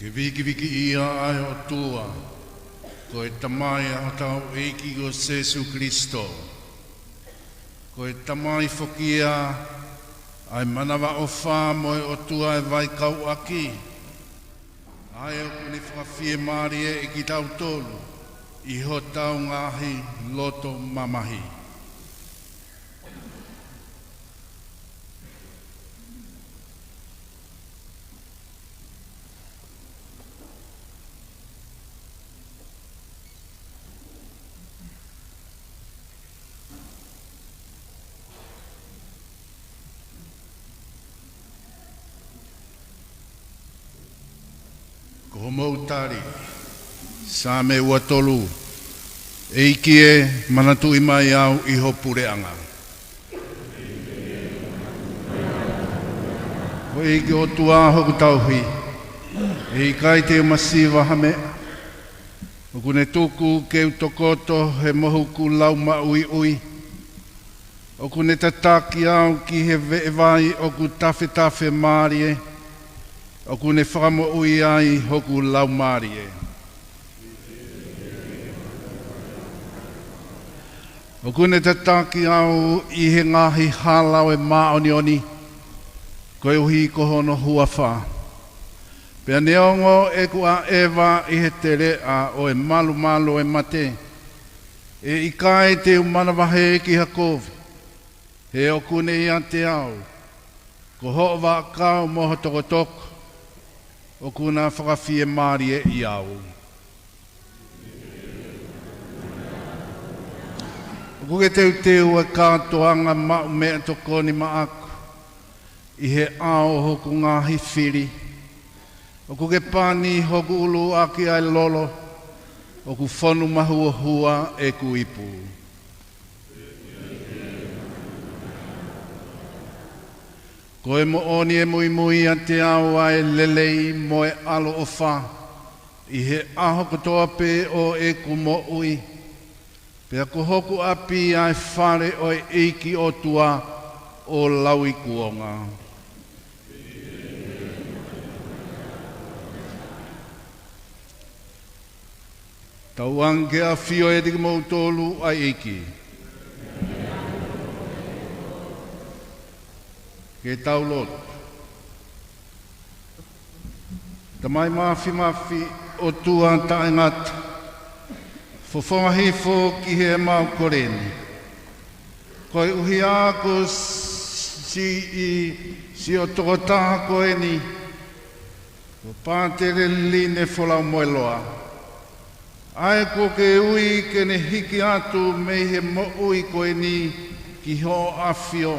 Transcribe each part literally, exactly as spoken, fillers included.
Ke vikivikiʻia ʻa e ʻOtua, ko e Tamai ʻa hotau ʻEiki ko Sēsū Kilisitō. Ko e Tamai foki ia ʻa e manavaʻofa mo e ʻOtua ʻo e vaikauʻaki, ʻa ia ʻoku ne fakafiemālieʻi kitautolu ʻi hotau ngaahi loto mamahi. Ko hoʻomou tali, Saame ua tolu: ʻEiki ē, manatuʻi mai au ʻi ho puleʻanga. Ko e ʻEiki ʻOtua hoku tauhi, ʻe ʻikai te u masiva ha meʻa. ʻOku ne tuku ke u tokoto he mohuku laumaʻuiʻui. ʻOku ne tataki au ki he veʻe vai ʻoku tafetafe mālie. ʻOku ne fakamoʻui ai hoku laumālie. ʻOku ne tataki au ʻi he ngaahi hala ʻo e māʻoniʻoni, koeʻuhi ko hono huafa. Pea neongo ʻeku ʻaʻeva ʻi he teleʻa ʻo e malumalu ʻo e mate, ʻe ʻikai te u manavahē ki ha kovi, he ʻoku ne ʻiate au. Ko hoʻo vaʻakau mo ho tokotoko ʻoku na fakafiemālieʻi au. ʻOku ke teuteu ʻa e kātoanga maʻu meʻatokoni maʻaku ʻi he ʻao ʻo hoku ngaahi fili. ʻOku ke pani hoku ʻulu ʻaki ʻa e lolo, ʻoku fonu mahuohua ʻeku ipu. Ko e moʻoni ʻe muimui ʻiate au ʻa e lelei mo e ʻaloʻofa ʻi he ʻaho kotoa pē ʻo ʻeku moʻui, pea ko hoku ʻapi ʻa e fale ʻo e ʻEiki ʻOtua ʻo lauikuonga. Tauange ke ʻafio ʻiate kimoutolu ʻa e ʻEiki. Ke tau lotu. Tamai Māfimafi, ʻOtua taʻengata, fofonga hifo ki heʻemau kole ni. Koeʻuhi ā ko siʻi, siʻo tokotaha ko eni, ko Pātele Line Folaumoeloa, ʻa ē kuo ke ui ke ne hiki atu mei he moʻui ko eni ki hoʻo ʻafio.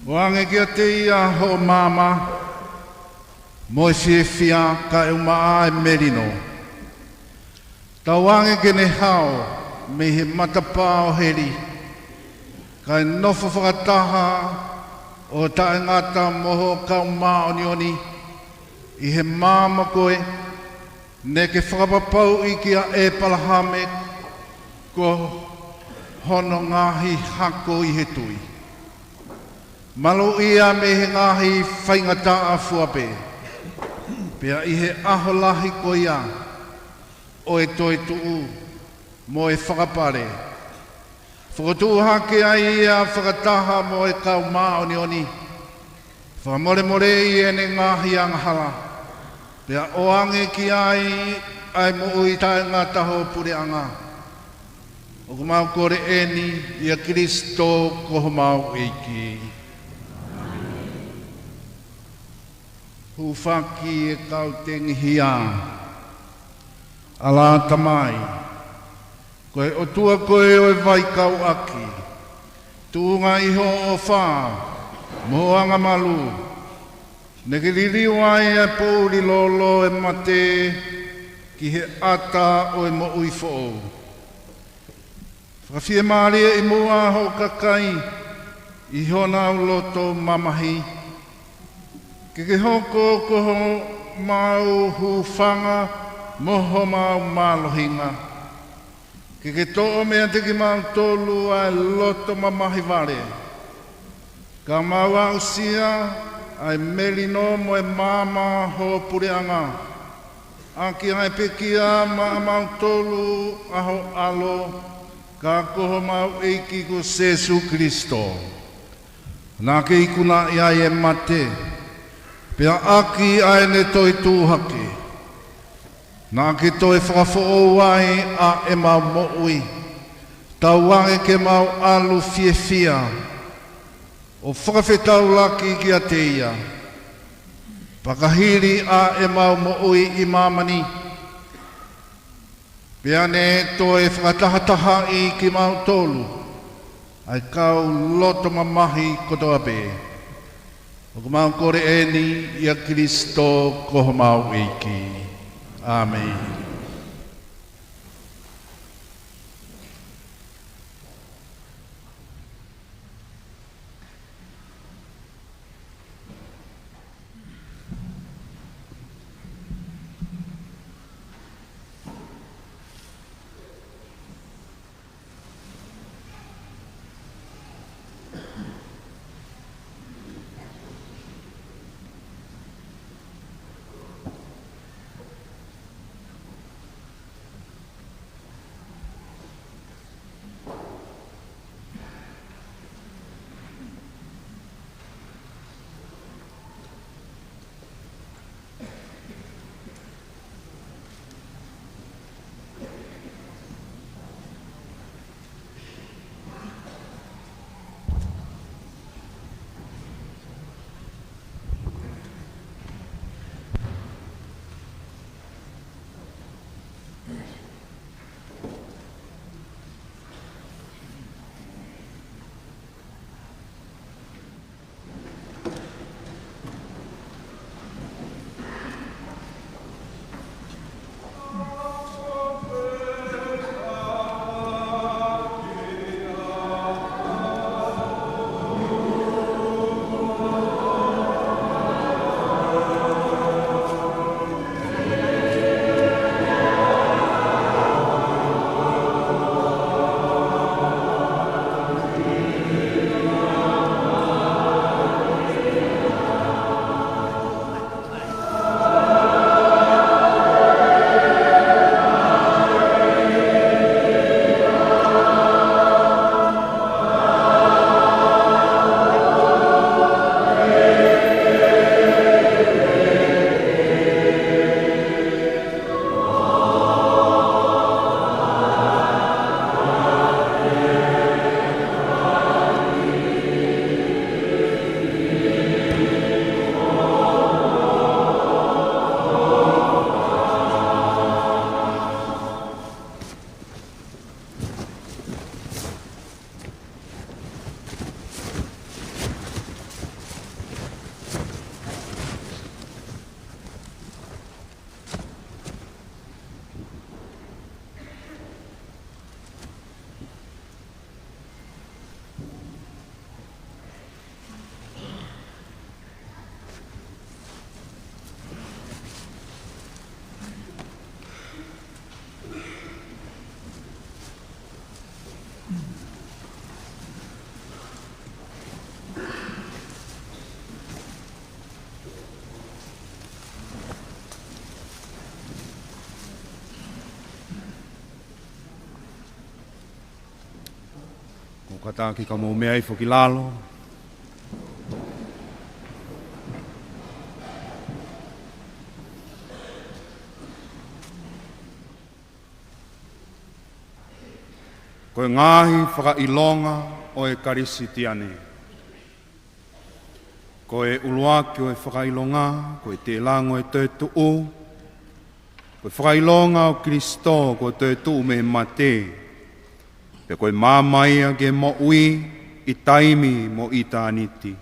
ʻOange kiate ia hoʻo maama mo e fiefia kae ʻumaʻā e melino. Tauange ke ne hao mei he matapā ʻo heli, kae nofo fakataha ʻo taʻengata mo hoʻo kau māʻoniʻoni ʻi he maama ko ē ne ke fakapapauʻi kia ʻEpalahame ko hono ngaahi hako ʻi he tui. Maluʻi ia mei he ngaahi faingataʻa fua pē, pea ʻi he ʻaho lahi ko ia ʻo e toetuʻu mo e fakapale, fokotuʻu hake ai ia fakataha mo e kau māʻoniʻoni, fakamolemoleʻi ʻene ngaahi angahala, pea ʻoange ki ai ʻa e moʻui taʻengata ho puleʻanga. ʻOku mau kole eni ʻia Kilisitō ko homau ʻEiki. Hūfaki e kau tengihia. ʻAlā Tamai, ko e ʻOtua koe ʻo e vaikauʻaki, tuʻunga ʻi hoʻo ʻofa mo hoʻo angamalū, ne ke liliu ai ʻa e poʻuli lolo ʻo e mate ki he ʻata ʻo e moʻui foʻou. Fakafiemālieʻi muʻa hoʻo kakai ʻi honau loto mamahi. Ke ke hoko ko homau hūfanga mo homau mālohinga. Ke ke toʻo meiate kimautolu ʻa e loto mamahi vale, ka mau aʻusia ʻa e melino mo e maama ho puleʻanga, ʻaki ʻa e pekia maʻamautolu ʻa ho ʻAlo, ka ko homau ʻEiki ko Sēsū Kilisitō. Naʻa ke ikunaʻi ai e mate, pea ʻaki ʻa ʻene toetuʻu hake, naʻa ke toe fakafoʻou ai ʻa ʻemau moʻui, tauange ke mau ʻalu fiefia ʻo fakafetaulaki kiate ia. Pea ka hili ʻa ʻemau moʻui ʻi māmani, pea ne toe fakatahatahaʻi kimautolu ʻa e kau loto mamahi kotoa pē. ʻOku mau kole eni ʻia Kilisitō ko homau ʻEiki. ʻĀmeni. Ko e kātaki ka mou meʻa hifo ki lalo. Ko e ngaahi fakaʻilonga ʻo e Kalisitiane. Ko e ʻuluaki ʻo e fakaʻilonga, ko e tēlango ʻo e toetuʻu, ko e fakaʻilonga ʻo Kilisitō kuo toetuʻu mei he mate, pea ko e maama ia ki he moʻui ʻi taimi mo ʻitāniti.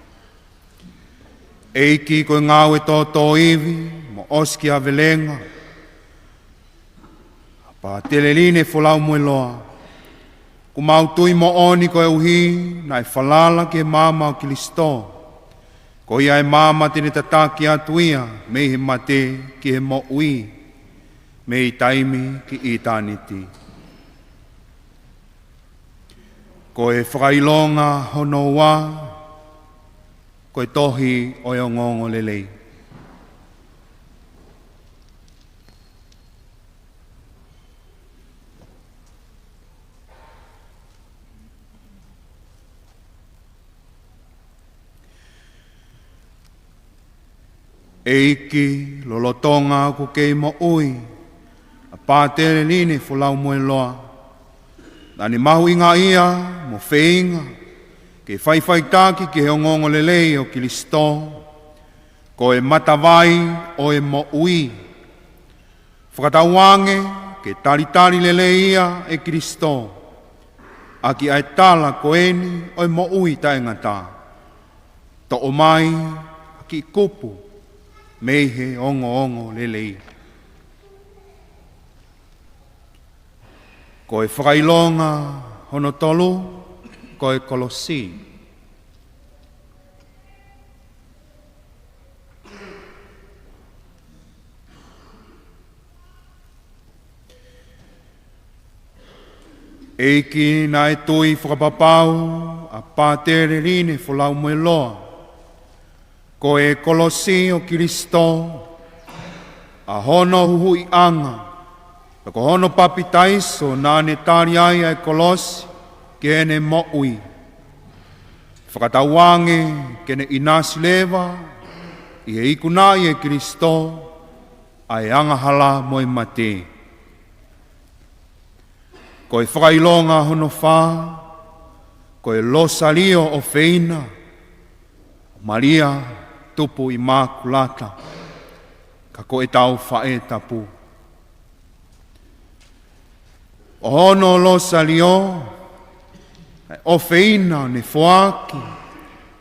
ʻEiki, ko e ngāue tōtōivi mo ʻosikiavelenga, pāteleline folau mo e loa, ʻoku mau tui moʻoni koeʻuhi naʻe falala ki he maama ʻo Kilisitō, ko ia e maama te ne tataki atu ia mei he mate ki he moʻui, mei taimi ki ʻitāniti. Ko e fakaʻilonga hono ua, Ko e tohi ʻo e ongoongolelei. ʻEiki, lolotonga ʻoku kei moʻui ʻa Pātele Line Folau Moeloa, naʻa ne mahuʻingaʻia mo feinga ke faʻifaʻitaki ki he ongoongolelei ʻo Kilisitō, ko e matavai ʻo e moʻui. Fakatauange ke talitali lelei ia ʻe Kilisitō, ʻaki ʻa e tala ko eni ʻo e moʻui taʻengata. Toʻo mai ʻa e kiʻi kupu mei he ongoongolelei. Ko e fakaʻilonga hono tolu, ko e kolosi. ʻEiki, naʻe tui fakapapau ʻa Pātele Line Folau Moeloa, ko e kolosi ʻo Kilisitō, ʻa hono huhuʻiʻanga, pea ko hono papitaiso naʻa ne tali ai ʻa e kolosi ki heʻene moʻui. Fakatauange ke ne ʻinasi leva ʻi he ikunaʻi ʻe Kilisitō ʻa e angahala mo e mate. Ko e fakaʻilonga hono fā, ko e Losalio ʻofeina, Malia tupu ʻImakulata, ka ko ʻetau faʻē tapu. ʻO hono Losalio, ʻa e ʻofeina ne foaki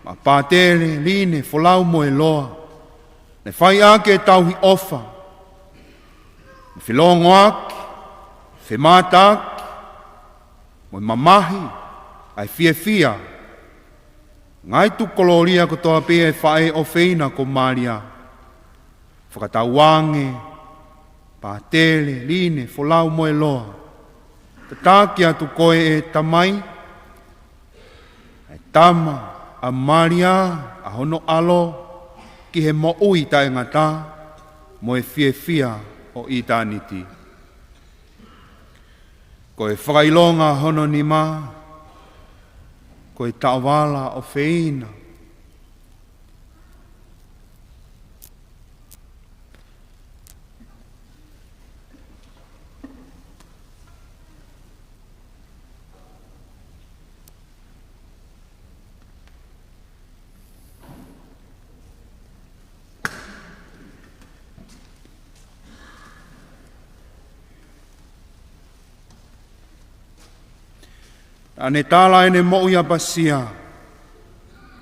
maʻa Pātele Line Folau Moeloa, ne fai ʻaki e tauhi ʻofa, ne felongoaki, femātaaki, mo e mamahi ʻa e fiefia. Ngaahi tuʻu kolōlia kotoa pē ʻa e faʻē ʻofeina ko Malia. Fakatauange Pātele Line Folau Moeloa, tataki atu koe ʻe Tamai, ʻa e tama ʻa Malia, ʻa hono ʻAlo, ki he moʻui taʻengata mo e fiefia ʻo ʻitāniti. Ko e fakaʻilonga hono nima, ko e taʻovala ʻofeina. Naʻa ne tala ʻene moʻui ʻapasia,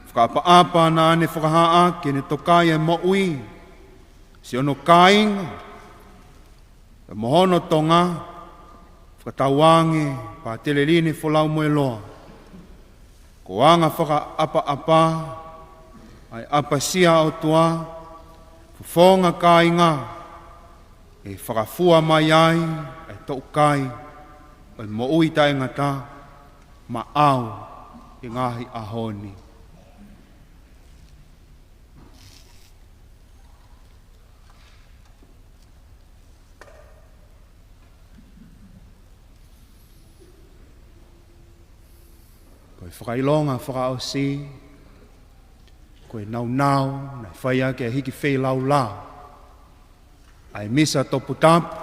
fakaʻapaʻapa naʻa ne fakahā ʻaki ʻene tokaiʻi ʻa e moʻui siʻono kāinga, pea mo hono Tonga. Fakatauange Pātele Line Folau Moeloa, ko e anga fakaʻapaʻapa ʻa e ʻapasia ʻOtua, fofonga kāinga, ʻe fakafua mai ai ʻa e toʻukai ʻo e moʻui taʻengata maʻau ʻi he ngaahi ʻaho ni. Ko e fakaʻilonga fakaʻosi, ko e nāunau naʻe fai ʻaki ʻa e hiki feilaulau ʻa e Misa Toputapu,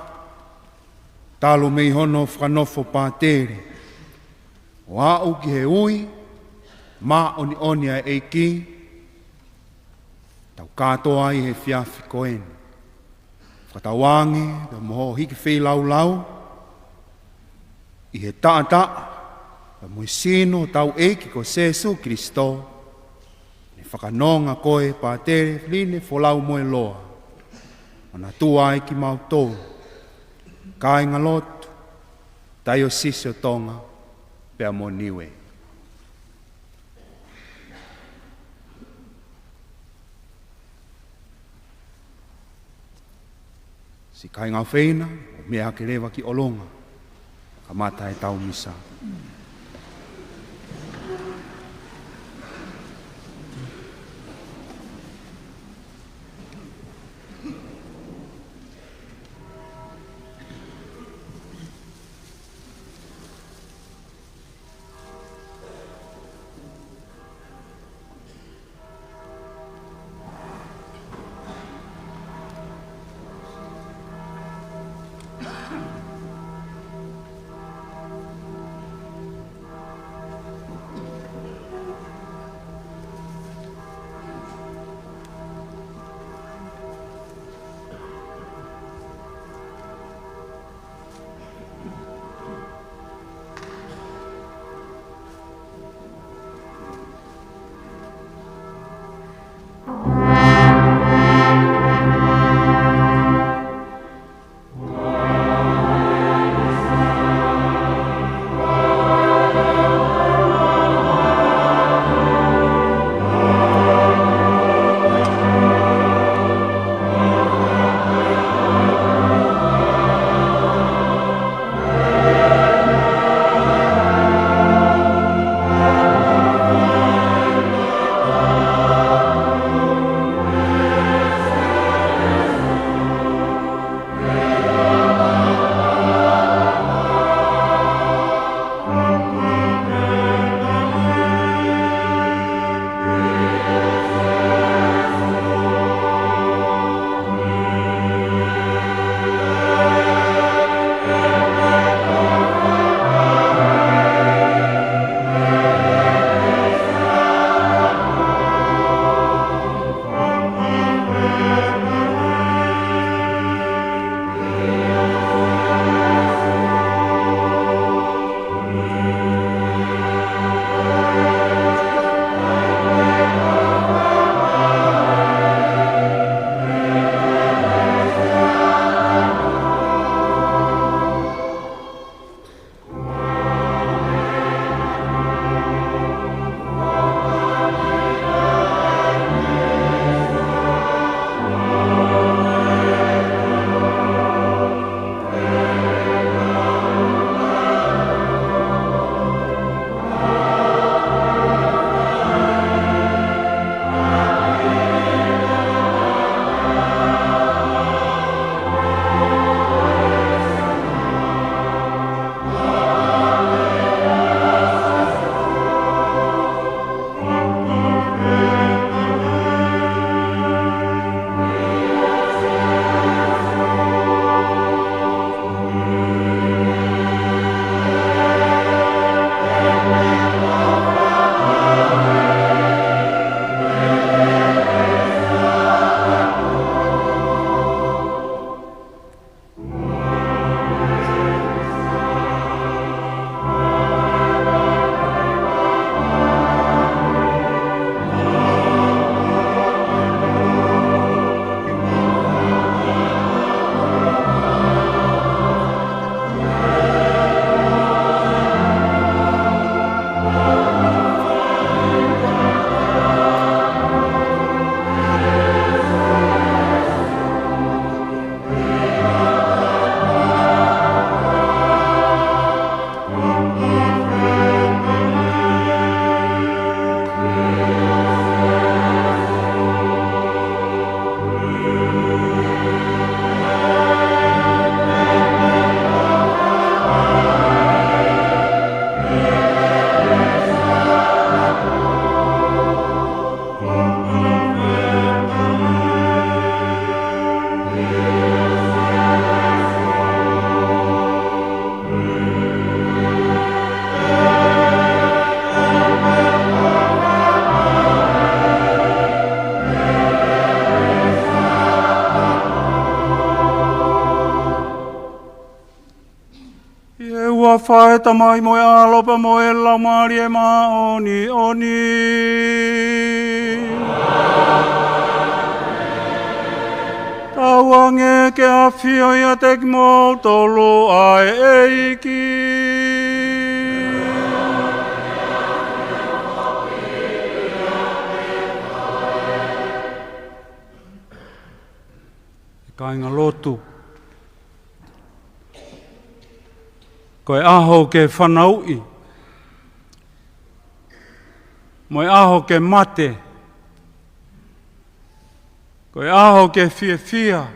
talu mei hono fakanofo Pātele, ʻo aʻu ki he ui māʻoniʻoni ʻa e ʻEiki, tau kātoa ai he efiafi ko eni. Fakatauange pea mo hoʻo hiki feilaulau ʻi he taʻataʻa pea mo e sino ʻo hotau ʻEiki ko Sēsū Kilisitō, ne fakanonga koe Pātele Line Folau Moeloa, ʻo manatua ai kimautolu, kāingalotu, Taiosisi ʻo Tonga, pea mo Niue. Siʻi kāinga ʻofeina, ʻo meʻa hake leva ki ʻolunga, kamata ʻetau Misa. ʻofa ʻa e Tamai mo e ʻAlo pea mo e Laumālie Māʻoniʻoni. Tauange ke ʻafio ʻiate kimoutolu ʻa e ʻEiki. Kāinga lotu. Ko e ʻaho ke fanauʻi, mo e ʻaho ke mate, ko e ʻaho ke fiefia,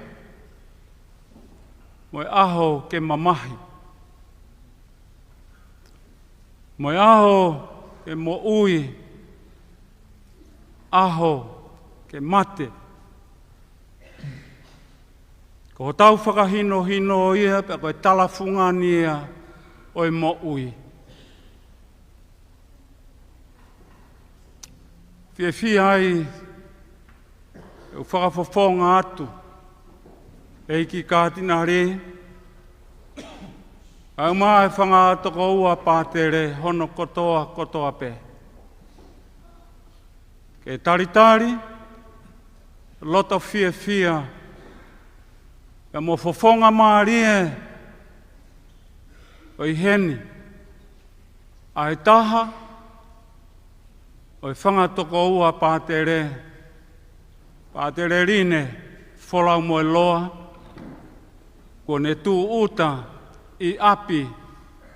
mo e ʻaho ke mamahi, mo e ʻaho ke moʻui, ʻaho ke mate. Ko hotau fakahinohino ia, pea ko e talafungani ia ʻo e moʻui. Fiefia ai ʻeku fakafofonga atu, ʻEiki Kātinale, ʻa e ʻumaʻā e fanga tokoua pātele hono kotoa kotoa pē, ke talitali, loto fiefia, pea mo e fofonga mālie ʻo ʻi heni, ʻa e taha ʻo e fanga tokoua pātele, Pātele Line Folaumoeloa, kuo ne tūʻuta ʻi ʻapi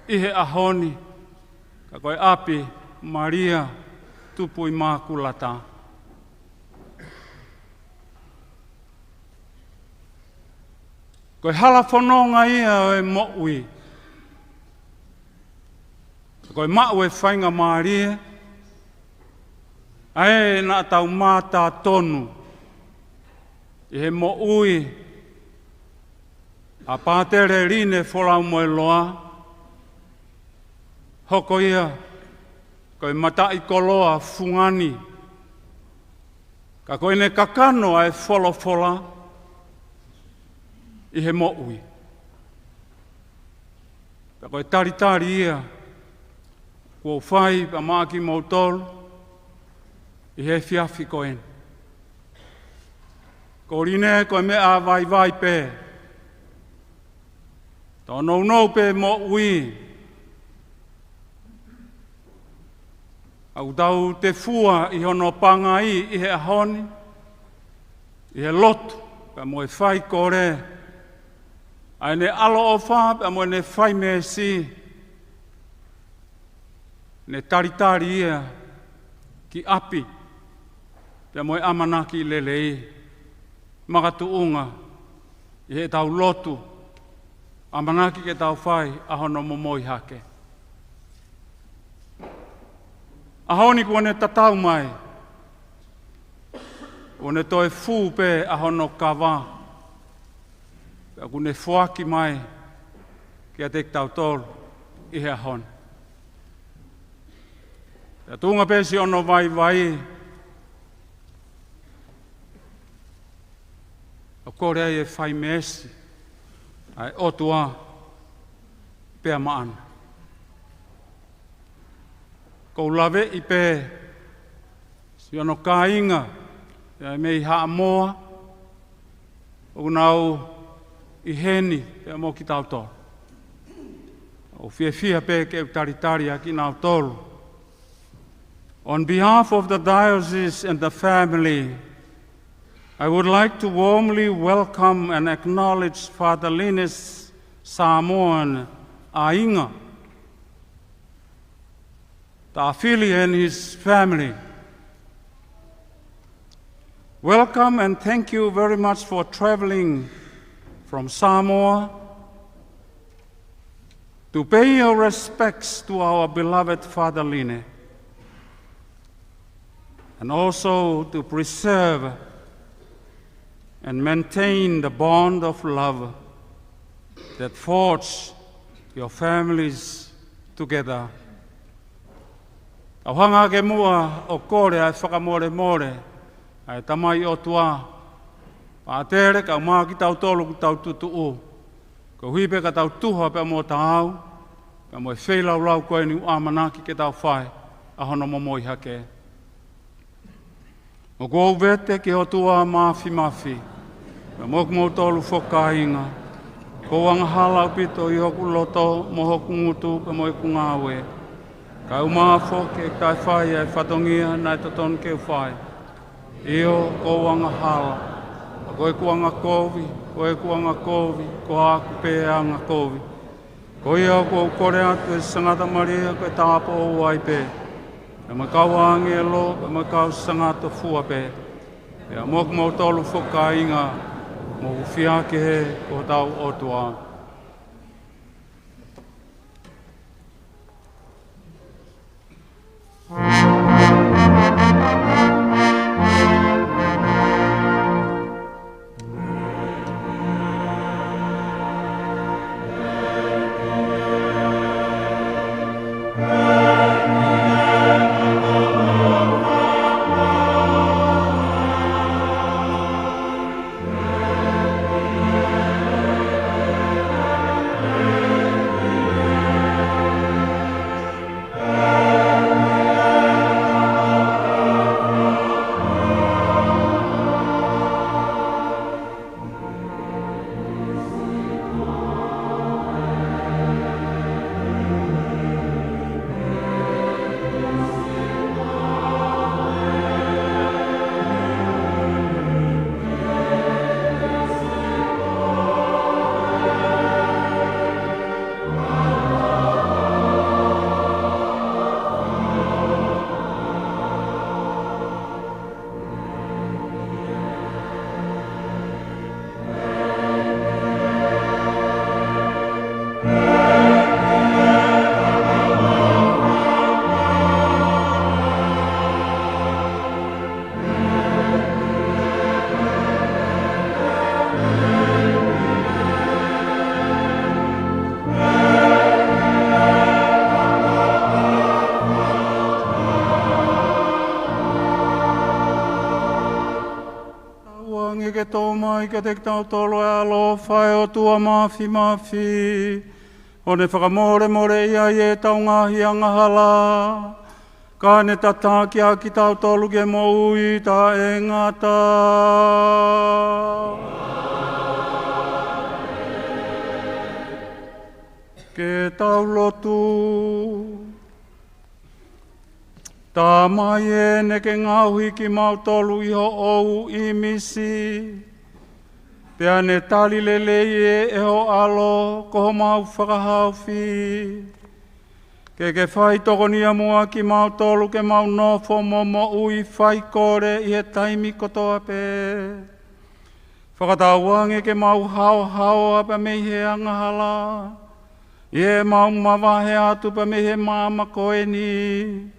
ʻi he ʻaho ni, ka ko e ʻapi Malia Tupu ʻImākulata. Ko e hala fononga ia ʻo e moʻui. Ko e maʻu e faingamālie, ʻa ē naʻa tau mātā tonu ʻi he moʻui ʻa Pātele Line Folaumoeloa, hoko ia ko e mataʻikoloa fungani, ka ko ʻene kakano ʻa e folofola ʻi he moʻui. Pea ko e talitali ia kuo u fai pea maʻa kimoutolu ʻi he efiafi ko eni. Ko Line ko e meʻa vaivai pē. Tōnounou pē moʻui. ʻOku tau tefua ʻi hono pangai ʻi he ʻaho ni, ʻi he lotu, pea mo e faikole, ʻa ʻene ʻaloʻofa, pea mo ʻene fai meesi, ne talitali ia ki ʻapi, pea mo e ʻamanaki lelei, makatuʻunga ʻi heʻetau lotu, ʻamanaki ke tau fai ʻa hono momoi hake. ʻAho ni kuo ne tatau mai, kuo ne toe fū pē ʻa hono kava, pea kuo ne foaki mai kiate kitautolu ʻi he ʻaho ni. Pea tuʻunga pē siʻono vaivai, ʻoku kole ai e fai meesi ʻa e ʻOtua pea maʻana. ʻOku ou laveʻi pē siʻono kāinga, ʻa ia mei Haʻamoa, ʻoku nau ʻi heni pea mo kitautolu. ʻOku ou fiefia pē ke u talitali ʻa kinautolu. On behalf of the diocese and the family, I would like to warmly welcome and acknowledge Father Line's Samoan ʻāinga, Tafili and his family. Welcome and thank you very much for traveling from Samoa to pay your respects to our beloved Father Line, and also to preserve and maintain the bond of love that forged your families together. Tau hanga hake muʻa ʻo kole ʻa e fakamolemole ʻa e Tamai ʻOtua, Pātele, kae ʻumaʻā kitautolu ʻoku tau tutuʻu, koeʻuhi pē ka tau tuha pea mo taau, pea mo e feilaulau ko eni ʻoku ʻamanaki ke tau fai ʻa hono momoi hake. ʻOku ou vete ki he ʻOtua Māfimafi, pea mo kimoutolu foki kāinga, ʻoku ou angahala ʻaupito ʻi hoku loto mo hoku ngutu pea mo ʻeku ngāue, kae ʻumaʻā foki ʻeku taʻefai ʻa e fatongia naʻe totonu ke u fai. ʻIo, ʻoku ou angahala, pea ko ʻeku angakovi, ko ʻeku angakovi, ko haʻaku pē angakovi. Ko ia ʻoku ou kole atu ʻe Sangata Malia ko e tāupoʻou ai pē, pea mo e kau ʻāngelo, pea mo e kau sangatofua pē, pea mo kimoutolu foki kāinga, mou hūfia ki he ʻEiki ko hotau ʻOtua. Tauange ke tō mai kiate kitautolu ʻa e ʻaloʻofa ʻo e ʻOtua Māfimafi, ʻo ne fakamolemoleʻi ʻa ʻetau ngaahi angahala, ka ne tataki ʻa kitautolu ki he moʻui taʻengata. Ke tau lotu. Tamai ē, naʻá ke ngaohi kimautolu ʻi hoʻo ʻīmisi, pea ne tali lelei ʻe ho ʻAlo ko homau fakahaofi. Ke ke fai tokonia muʻa kimautolu ke mau nofo mo moʻui faikole ʻi he taimi kotoa pē. Fakatauange ke mau haohaoa pē mei he angahala, ʻi heʻemau mavahe atu pē mei he maama ko eni,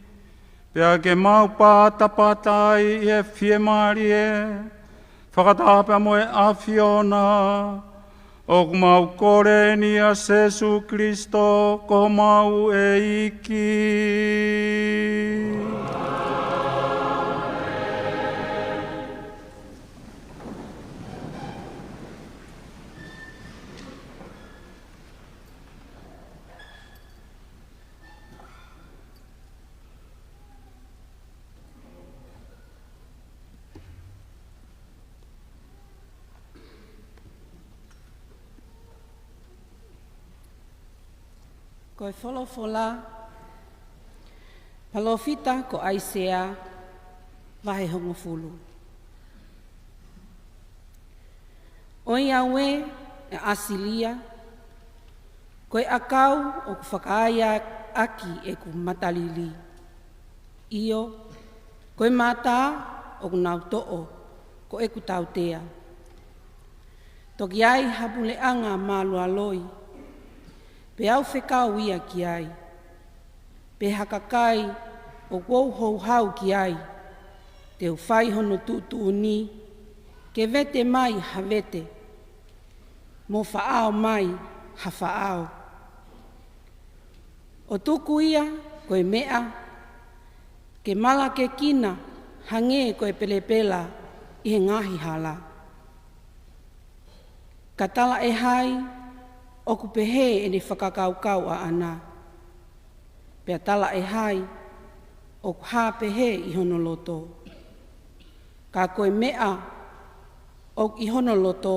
pea ke mau patapata ai ʻi he fiemālie, fakataha pē mo e ʻAfiona. ʻOku mau kole eni ʻia Sēsū Kilisitō ko homau ʻEiki. Ko e folofola, palōfita ko ʻAisea, vahe hongofulu. ʻOiauē, ʻa ʻAsilia, ko e ʻakau ʻoku fakaai ʻaki ʻeku matalili. ʻIo, ko e mata ʻoku nau toʻo ko ʻeku tautea. Toki ai ha puleʻanga mālualoi, pea u fekau ia ki ai. Pe ha kakai ʻoku ou houhau ki ai, te u fai hono tuʻutuʻuni, ke vete mai ha vete, mo faʻao mai ha faʻao. ʻO tuku ia ko e meʻa ke malakekina hangē ko e pelepela ʻi he ngaahi hala. Ka talaʻehai ʻoku pehē ʻene fakakaukau ʻaʻana, Pea talaʻehai ʻoku hā pehē ʻi hono loto. Ka ko e meʻa ʻoku ʻi hono loto,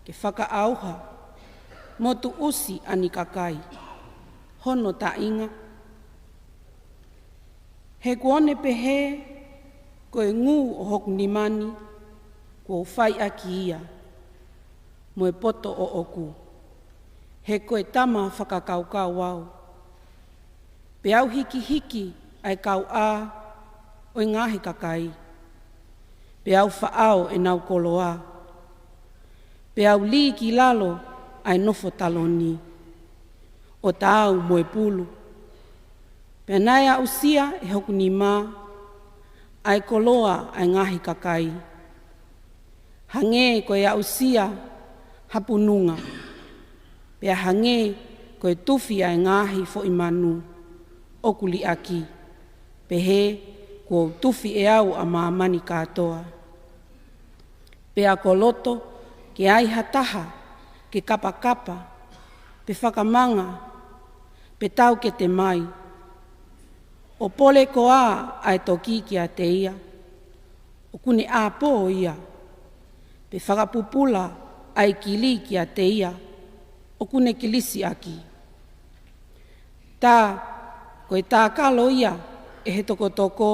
ke fakaʻauha mo tuʻusi ʻa e kakai, hono taʻinga. He kuo ne pehē, ko e ngū ʻo hoku nima ni, kuo u fai ʻaki ia, mo e poto ʻoʻoku. He ko e tama fakakaukau au. Pea u hikihiki ʻa e kauʻā ʻo e ngaahi kakai. Pea u faʻao ʻenau koloa. Pea u lī ki lalo ʻa e nofo taloni, ʻo taau mo e pulu. Pea naʻe aʻusia ʻe hoku nima ʻa e koloa ʻa e ngaahi kakai, hangē ko e aʻusia ha pununga, pea hangē ko e tufi ʻa e ngaahi foʻi manu ʻoku liʻaki, pehē kuo u tufi ʻe au ʻa māmani kātoa. Pea ko loto ke ai ha taha ke kapakapa, pe fakamanga, pe taukete mai, ʻo pole koā ʻa e toki kiate ia, ʻoku ne ʻāpō ia, pe fakapupula ʻa e kili kiate ia, ʻoku ne kilisi ʻaki. Tā ko e tākalo ia ʻe he tokotoko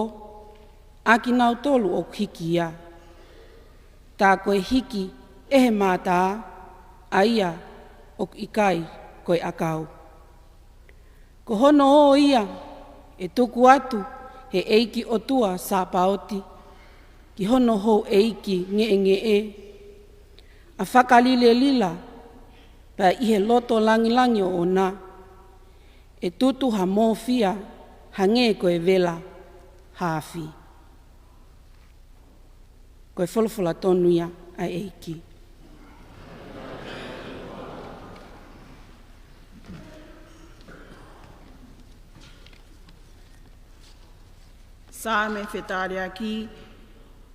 ʻa kinautolu ʻoku hiki ia. Tā ko e hiki ʻe he mātā ʻa ia ʻoku ʻikai ko e ʻakau. Ko hono ō ia ʻe tuku atu he ʻEiki ʻOtua Sāpaoti ki hono houʻeiki ngeʻengeʻe, ʻa fakalilelila, pea ʻi he loto langilangi ʻoʻona ʻe tutu ha mōfia hangē ko e vela ha afi. Ko e folofola tonu ia ʻa e ʻEiki. Saame fetaliaki,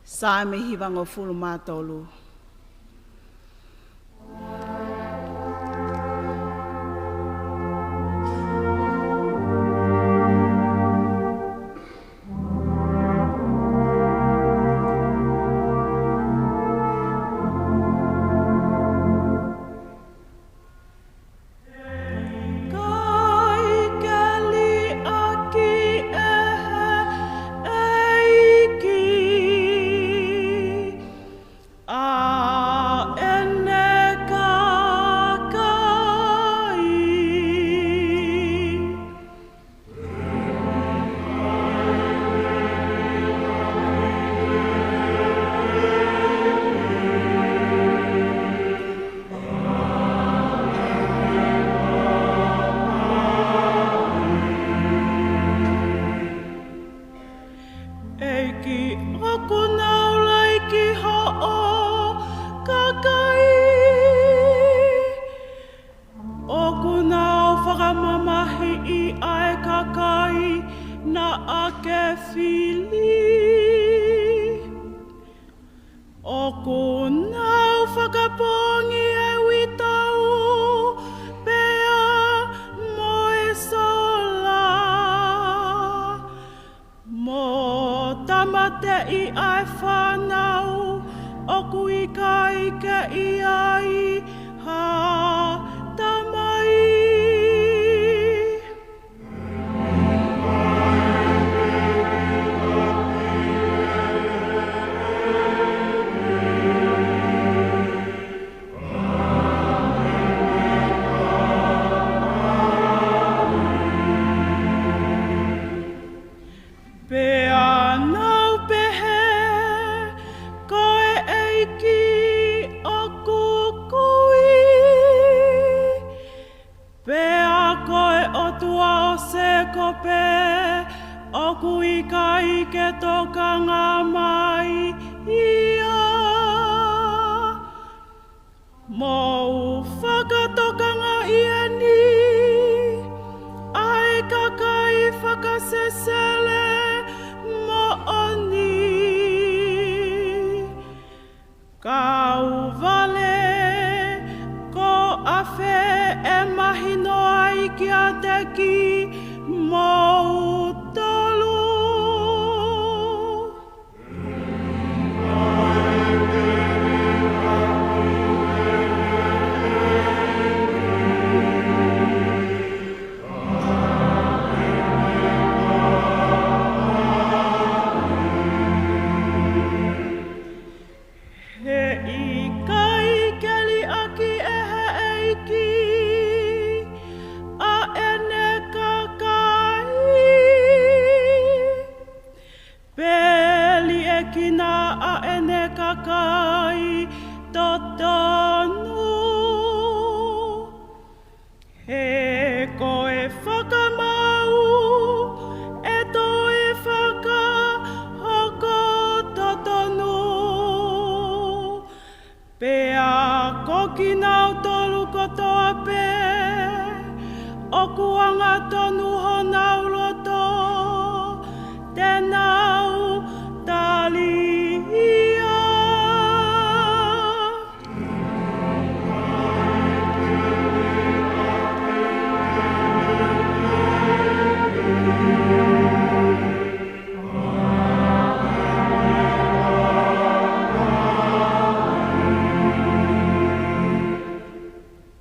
Saame hivangofulu mā tolu. ʻEiki, ʻoku nau laiki hoʻo kakai. ʻOku nau fakamamahiʻi ʻa e kakai naʻa ke fili. ʻOku nau fakapoongi e uitou pea mo e sola, mo tāmateʻi ʻa e fānau ʻoku ʻikai ke ʻi ai ha tamai. Pea nau pehē, ko e ʻEiki ʻoku kui. Pea ko e ʻOtua ʻo Sēkope ʻoku ʻikai ke tokanga mai ia. Mou fakatokangaʻi eni, ʻa e kakai fakasesele moʻoni. Kauvale, ko ʻafē ʻe mahino ai kiate ki moutolu. He ʻikai ke liʻaki ʻe he ʻEiki ʻa ʻene kakai, pe liʻekina ʻa ʻene kakai totonu. He ko e fakamaau ʻe toe fakahoko totonu, pea ko kinautolu kotoa pē ʻoku angatonu honau loto, te nau tali ia.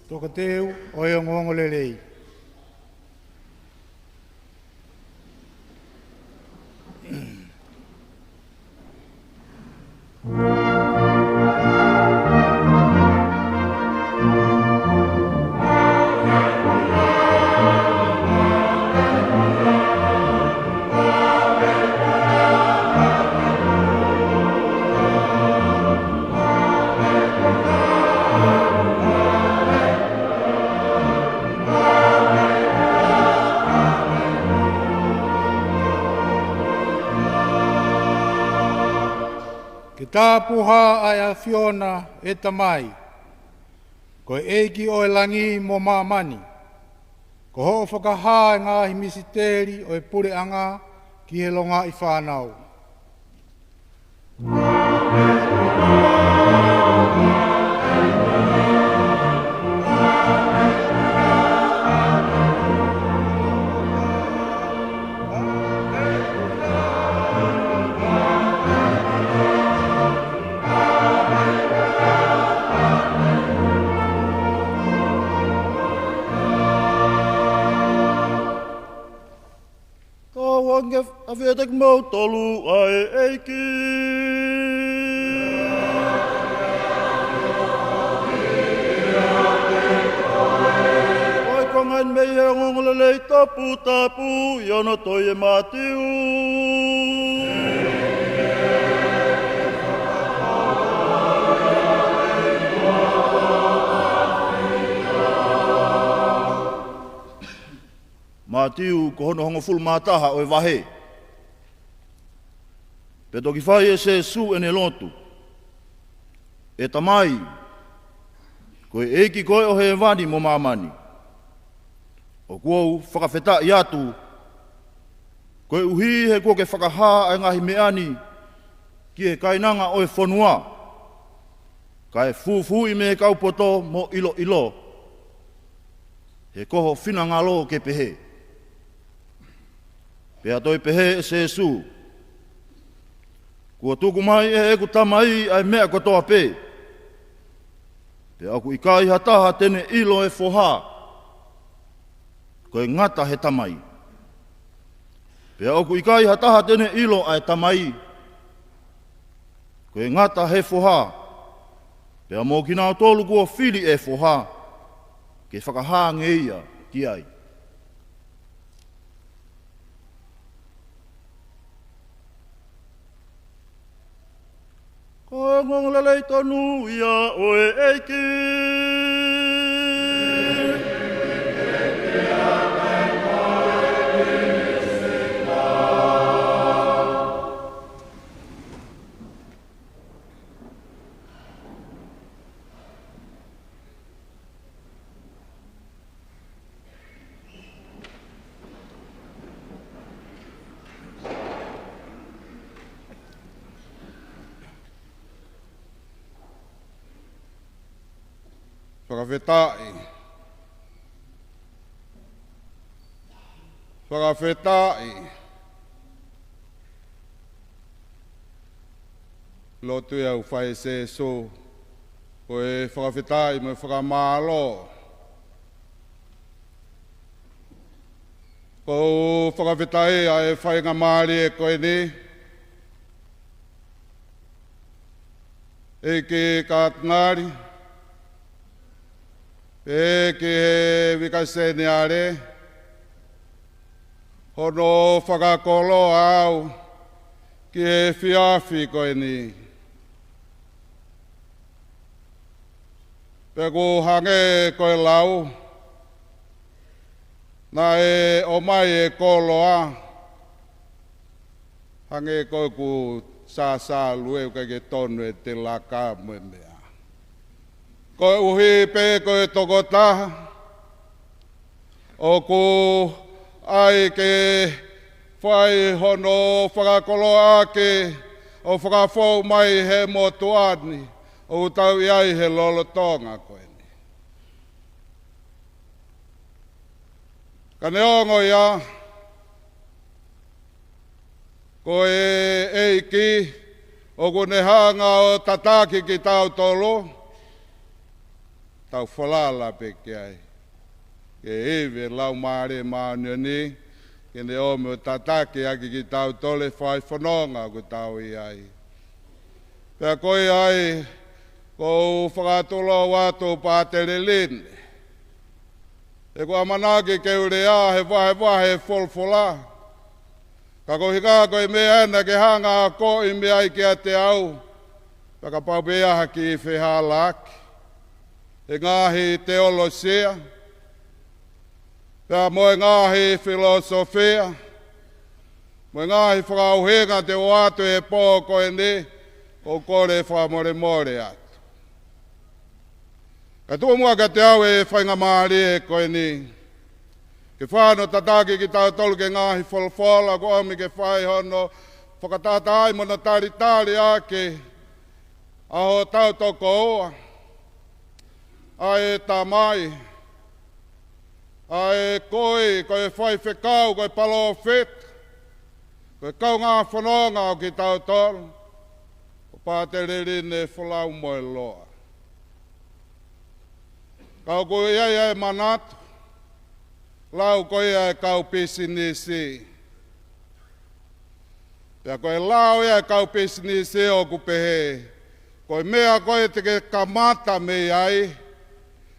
Toketeu ʻo e ongoongolelei. Ke tāpuhā ʻa e ʻAfiona, ʻe Tamai, ko e ʻEiki ʻo e langi mo māmani, ko hoʻo fakahā e ngaahi misiteli ʻo e puleʻanga ki he longaʻi fānau. Tau ange ʻafio ʻiate kimoutolu ʻa e ʻEiki. Ko e konga eni mei he ongoongolelei toputapu ʻi hono tohi ʻe Mātiu. Mātiu ko hono hongofulu mā taha ʻo e vahe. Pea toki fai ʻe Sēsū ʻene lotu: ʻE Tamai, ko e ʻEiki koe ʻo hēvani mo māmani, ʻoku ou fakafetaʻi atu koeʻuhi he kuo ke fakahā ʻa e ngaahi meʻa ni ki he kainanga ʻo e fonua, kae fūfuuʻi mei he kau poto mo ʻiloʻilo, he ko ho finangalo ke pehē. Pea toe pehē ʻe Sēsū: Kuo tuku mai ʻe heʻeku Tamai ʻa e meʻa kotoa pē. Pea ʻoku ʻikai ha taha te ne ʻilo e Foha, ko e ngata he Tamai. Pea ʻoku ʻikai ha taha te ne ʻilo ʻa e Tamai, ko e ngata he Foha, pea mo kinautolu kuo fili ʻe he Foha ke fakahā ange ia ki ai. Ko e ongoongolelei tonu ia ʻo e ʻEiki. Fakafetaʻi. Fakafetaʻi. Lotu ia ʻoku fai ʻe Sēsū, ko e fakafetaʻi mo e fakamālō. ʻOku ou fakafetaʻi ʻa e faingamālie ko eni, ʻEiki Katinali, pehē ki he Vika Seniale, hono fakakoloa au ki he efiafi ko eni. Pea ʻoku hangē ko e lau, naʻe ʻomai e koloa, hangē ko ʻeku sāsālue ʻoku ʻikai ke tonu e telaka mo e meʻa. Koeʻuhi pē ko e tokotaha ʻoku ʻai ke fai hono fakakoloa ʻaki ʻo fakafou mai he motuʻa ni ʻoku tau ʻi ai he lolotonga ko eni. Ka neongo ia, ko e ʻEiki ʻoku ne hanga ʻo tataki kitautolu, tau falala pē ki ai. Ke ivi e Laumālie Māʻoniʻoni ke ne ʻomi ʻo tataki ʻaki kitautolu e fai fononga ʻoku tau ʻi ai. Pea ko ia ai, ʻoku ou fakatulou atu Pātele Line, ʻeku ʻamanaki ke u lea he vahevahe folofola, ka ko e hā ko e meʻa ena ke hanga ʻo akoʻi mei ai kiate au, pea kapau pē ʻe ʻi ai ha kiʻi fehālaaki he ngaahi teolosia, pea mo e ngaahi filōsofia, mo e ngaahi fakaʻuhinga te u ʻoatu he pō ko eni, ʻoku ou kole fakamolemole atu. Kae tuku muʻa kiate au e faingamālie ko eni ke fai hono tataki kitautolu ki he ngaahi folofola ʻoku ʻomi ke fai hono fakatahatahaʻi mo hono talitali ʻaki ʻa hotau tokoua, ʻa e Tamai, ʻa e Ko e, ko e Faifekau, ko e Palōfita, ko e kaungā fononga ʻo kitautolu, ko Pātele Line Folau Moeloa. Ka ʻoku ʻi ai ʻa e manatu, lau ko ia ʻa e kau pisinisi. Pea ko e lao ia ʻa e kau pisinisi ʻoku pehē, ko e meʻa ko ē te ke kamata mei ai,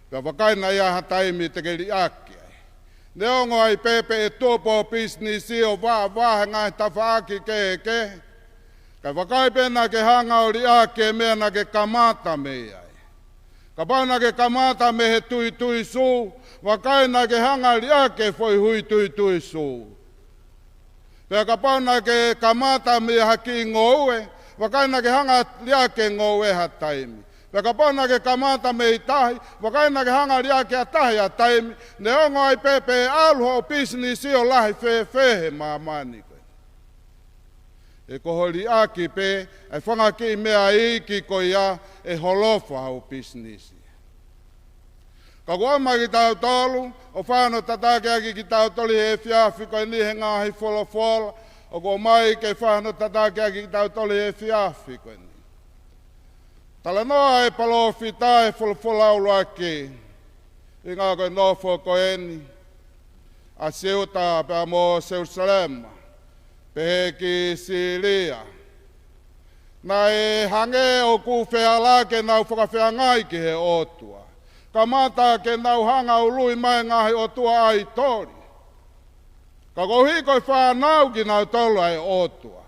pea vakai naʻa ʻi ai ha taimi te ke liʻaki ai. Neongo ai pē pe ʻe tupu hoʻo pisinisi ʻo vahevahe he ngaahi tafaʻaki kehekehe, kae vakai pē naʻa ke hanga ʻo liʻaki e meʻa naʻa ke kamata mei ai. Kapau naʻa ke kamata mei he tuitui sū, vakai naʻa ke hanga ʻo liʻaki e foʻi hui tuitui sū. Pea kapau naʻa ke kamata mei ha kiʻi ngoue, vakai naʻa ke hanga ʻo liʻaki e ngoue ha taimi. Pea kapau naʻa ke kamata mei tahi, vakai naʻa ke hanga ʻo liʻaki ʻa tahi ha taimi, neongo ai pē pe ʻe ʻalu hoʻo pisinisi ʻo lahi fēfē he māmani ko ē, ʻe ko hoʻo liʻaki pē ʻa e fanga kiʻi meʻa iiki ko ia ʻe holofa hoʻo pisinisi. Ka ʻoku ʻomai kitautolu ʻo fai hono tataki ʻaki kitautolu he efiafi ko eni he ngaahi folofola ʻoku ʻomai ke fai hono tataki ʻaki kitautolu he efiafi ko eni. Talanoa e palōfita he folofola ʻuluaki, ʻi he ngaahi ko e nofo ko eni ʻa Siuta pea mo Selusalema, pehē ki Sīlia. Naʻe hangē ʻoku fehālaaki ʻenau fakafeangai ki he ʻOtua. Kamata ke nau hanga ʻo ului mai e ngaahi ʻotua ʻaitoli. Ka koeʻuhi ko e fānau kinautolu ʻa e ʻOtua.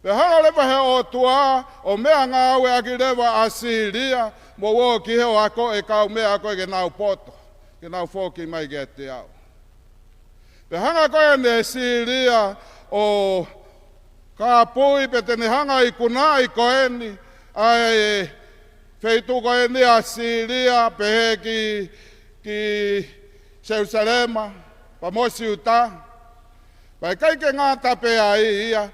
Pea hanga leva he ʻOtua ʻo meʻangāueʻaki leva ʻa Sīlia, mou ō ki hē ʻo akoʻi e kau meʻa ko ē ke nau poto, ke nau foki mai kiate au. Pea hanga ko eni ʻe Sīlia ʻo kāpui pe te ne hanga ʻo ikunaʻi ko eni ʻa e feituʻu ko eni ʻa Sīlia, pehē ki, ki Selusalema, pea mo Siuta. Pea ʻikai ke ngata pē ai ia,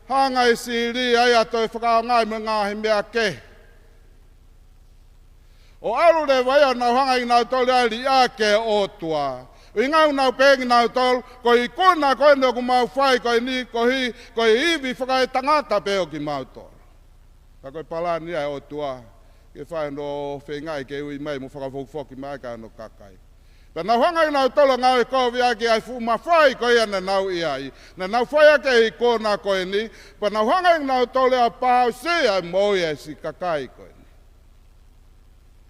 hanga ʻe Sīlia ia ʻo toe fakaʻaongaʻi mo e ngaahi meʻa kehe. ʻO ʻalu leva ia ʻo nau hanga ʻe kinautolu ia ʻo liʻaki e ʻOtua. ʻUhinga ʻoku nau pehē kinautolu, ko e ikuna ko eni ʻoku mau fai ko eni, koeʻuhi ko e ivi fakaetangata pē ʻo kimautolu. Ka ko e palani ia ʻa e ʻOtua ke fai hono feingaʻi ke ui mai mo fakafokifoki mai ki ai hono kakai. Pea nau hanga ʻe kinautolu ʻo ngāue kovi ʻaki ʻa e fuʻu mafai ko ia naʻa nau ʻi ai. Naʻa nau fai ʻaki e ikuna ko eni, pea nau hanga ʻe kinautolu ʻo pauʻusia e moʻui ʻa e siʻi kakai ko eni.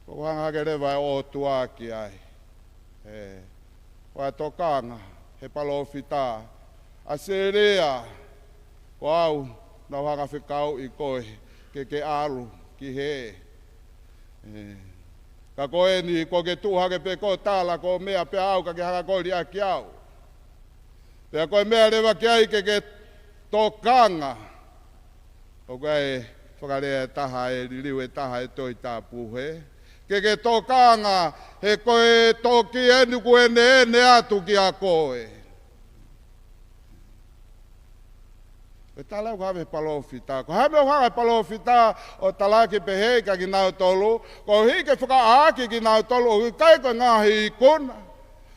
Ko e hanga hake leva ʻe he ʻOtua ki ai. ʻE, ʻa e tokanga ʻa e palōfita, ʻAsilia, ko au naʻa ku hanga ʻo fekauʻi koe ke ke ʻalu ki hē. ʻE, ka ko eni kuo ke tuʻu hake pē koe ʻo tala ko e meʻa pē ʻaʻau ka ke hanga koe ʻo liʻaki au. Pea ko e meʻa leva ki ai ke ke tokanga. ʻOku ʻi ai e fakalea ʻe taha, ʻe liliu ʻe taha ʻi he Tohi Tapu, hē? Ke ke tokanga, he ko e toki eni kuo ʻeneʻene atu kiate koe. Ko e tala ʻoku ʻave ʻe he palōfita. Ko e hā e meʻa ʻoku hanga ʻe he palōfita ʻo talaki pehē kiate kinautolu, koeʻuhi ke fakaʻāʻaki kinautolu ʻoku ʻikai ko e ngaahi ikuna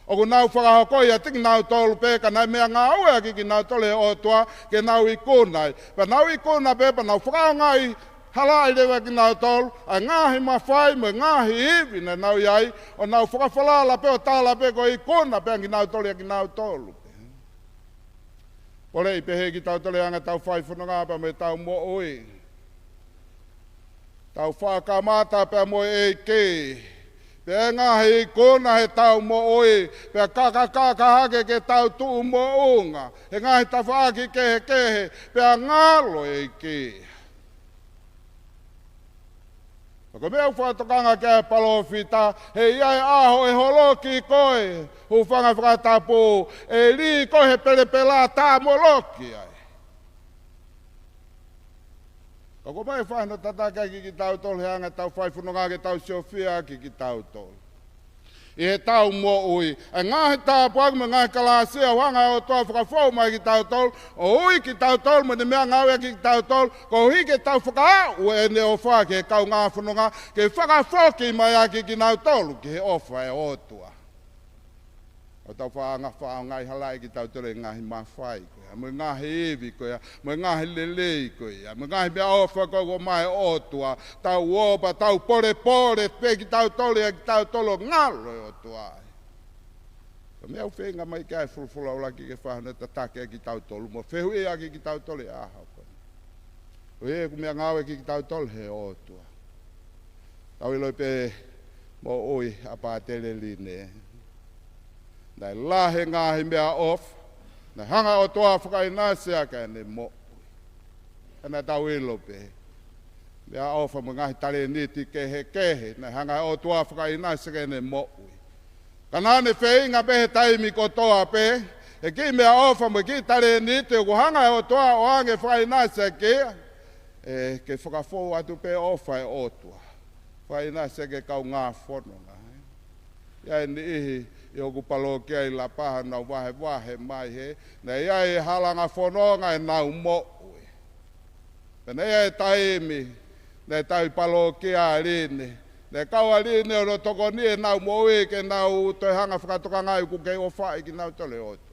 ʻoku nau fakahoko ʻiate kinautolu pē, ka naʻe meʻangāueʻaki kinautolu ʻe he ʻOtua ke nau ikuna ai. Pea nau ikuna pē, pea nau fakaʻaongaʻi halaʻi leva kinautolu ʻa e ngaahi mafai mo e ngaahi ivi naʻa nau ʻi ai, ʻo nau fakafalala pē ʻo tala pē ko e ikuna pē ʻa kinautolu ʻia kinautolu pē. Poleʻi pehē kitautolu he anga ʻetau fai fononga pea mo ʻetau moʻui. Tau fakakamata pea mo e ʻEiki. Pea ʻi ai e ngaahi ikuna heʻetau moʻui, pea kakakaka hake ke tau tuʻu moʻunga he ngaahi tafaʻaki kehekehe, pea ngalo e ʻEiki. Ka ko e meʻa ʻoku fakatokanga ki ai e palōfita, he ʻe ʻi ai e ʻaho ʻe holoki koe, hūfanga he fakatapu, ʻe lī koe he pelepela tā moloki ai. Ka ko e meʻa ʻoku fai hono tataki ʻaki kitautolu he anga ʻetau fai fononga ke tau siofia ʻaki kitautolu ʻi heʻetau moʻui ʻa e ngaahi tāpuaki mo e ngaahi kalāsia ʻoku hanga ʻe he ʻOtua ʻo fakafou mai kiate kitautolu, ʻo ui kitautolu mo ʻene meʻangāueʻaki kitautolu, koeʻuhi ke tau fakaaʻu ʻene ʻofa ki he kaungā fononga, ke fakafoki mai ʻaki kinautolu ki he ʻofa ʻa e ʻOtua. ʻO tau faʻa hanga ʻo fakaʻaongaʻi halaʻi kitautolu ʻe he ngaahi mafai ko ia, mo e ngaahi ivi ko ia, mo e ngaahi lelei ko ia, mo e ngaahi meʻaʻofa ko ia ʻoku ʻomai ʻe he ʻOtua, tau ō pea tau polepole pē kitautolu ʻia kitautolu ʻo ngalo e ʻOtua ai. Ko e meʻa ʻoku feinga mai ki ai e folofola ʻuluaki ke fai hono tataki ʻaki kitautolu mo fehuʻi ʻaki kitautolu he ʻaho ko eni. Ko ia ʻoku meʻangāueʻaki kitautolu ʻe he ʻOtua. Tau ʻilo pē moʻui ʻa Pātele Line. Naʻe lahi e ngaahi meʻaʻofa naʻe hanga ʻe he ʻOtua ʻo fakaʻinasi ʻaki ʻene moʻui. Ka naʻa tau ʻilo pē meʻaʻofa mo e ngaahi talēniti kehekehe naʻe hanga ʻe he ʻOtua ʻo fakaʻinasi ʻaki ʻene moʻui. Ka naʻa ne feinga pē he taimi kotoa pē, he kiʻi meʻaʻofa mo e kiʻi talēniti ʻoku hanga ʻe he ʻOtua ʻo ʻoange ʻo fakaʻinasi ʻaki ia, ʻe, ke fakafou atu pē ʻofa ʻa e ʻOtua. Fakaʻinasi ʻaki e kaungā fononga, ē. ʻI ai e niʻihi ʻi hoku palōkia ʻi Lapaha naʻa nau vahevahe mai, hē, naʻe ʻi ai e halanga fononga ʻenau moʻui. Pea naʻe ʻi ai e taimi naʻe tau ʻi palōkia ʻa Line, naʻe kau ʻa Line ʻo ne tokoniʻi ʻenau moʻui ke nau toe hanga ʻo fakatokangaʻi ʻoku kei ʻofaʻi kinautolu ʻe he ʻOtua.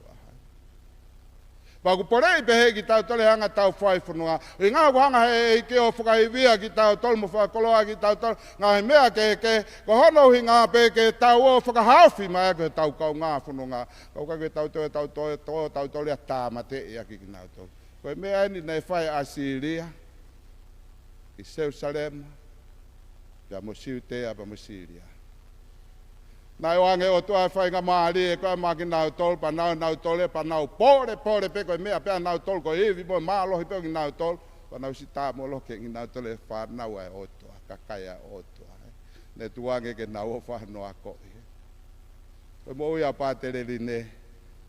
Pea ʻoku poleʻi pehē kitautolu he anga ʻetau fai fononga. ʻUhinga ʻoku hanga ʻe he ʻEiki ʻo fakaivia kitautolu mo fakakoloa kitautolu he ngaahi meʻa kehekehe, ko hono ʻuhinga pē ke tau ō ʻo fakahaofi mai ʻaki hotau kaungā fononga. Ka ʻoku ʻikai ke tau toe, tau toe, tau toe tāmateʻi ʻaki kinautolu. Ko e meʻa eni naʻe fai ʻe ʻAsilia ki Selusalema, pea mo Siutea, pea mo Sīlia. Naʻe ʻoange ʻe he ʻOtua e faingamālie ko ia maʻa kinautolu, pea nau, nau tole, pea nau polepole pē ko e meʻa pē ʻanautolu ko e ivi mo e mālohi pē ʻo kinautolu, pea nau ʻosi tā moloki kinautolu ʻe he fānau ʻa e ʻOtua, kakai ʻa e ʻOtua. Naʻe tuku ange ke nau ō ʻo fai hono akoʻi. Ko e moʻui ʻa Pātele Line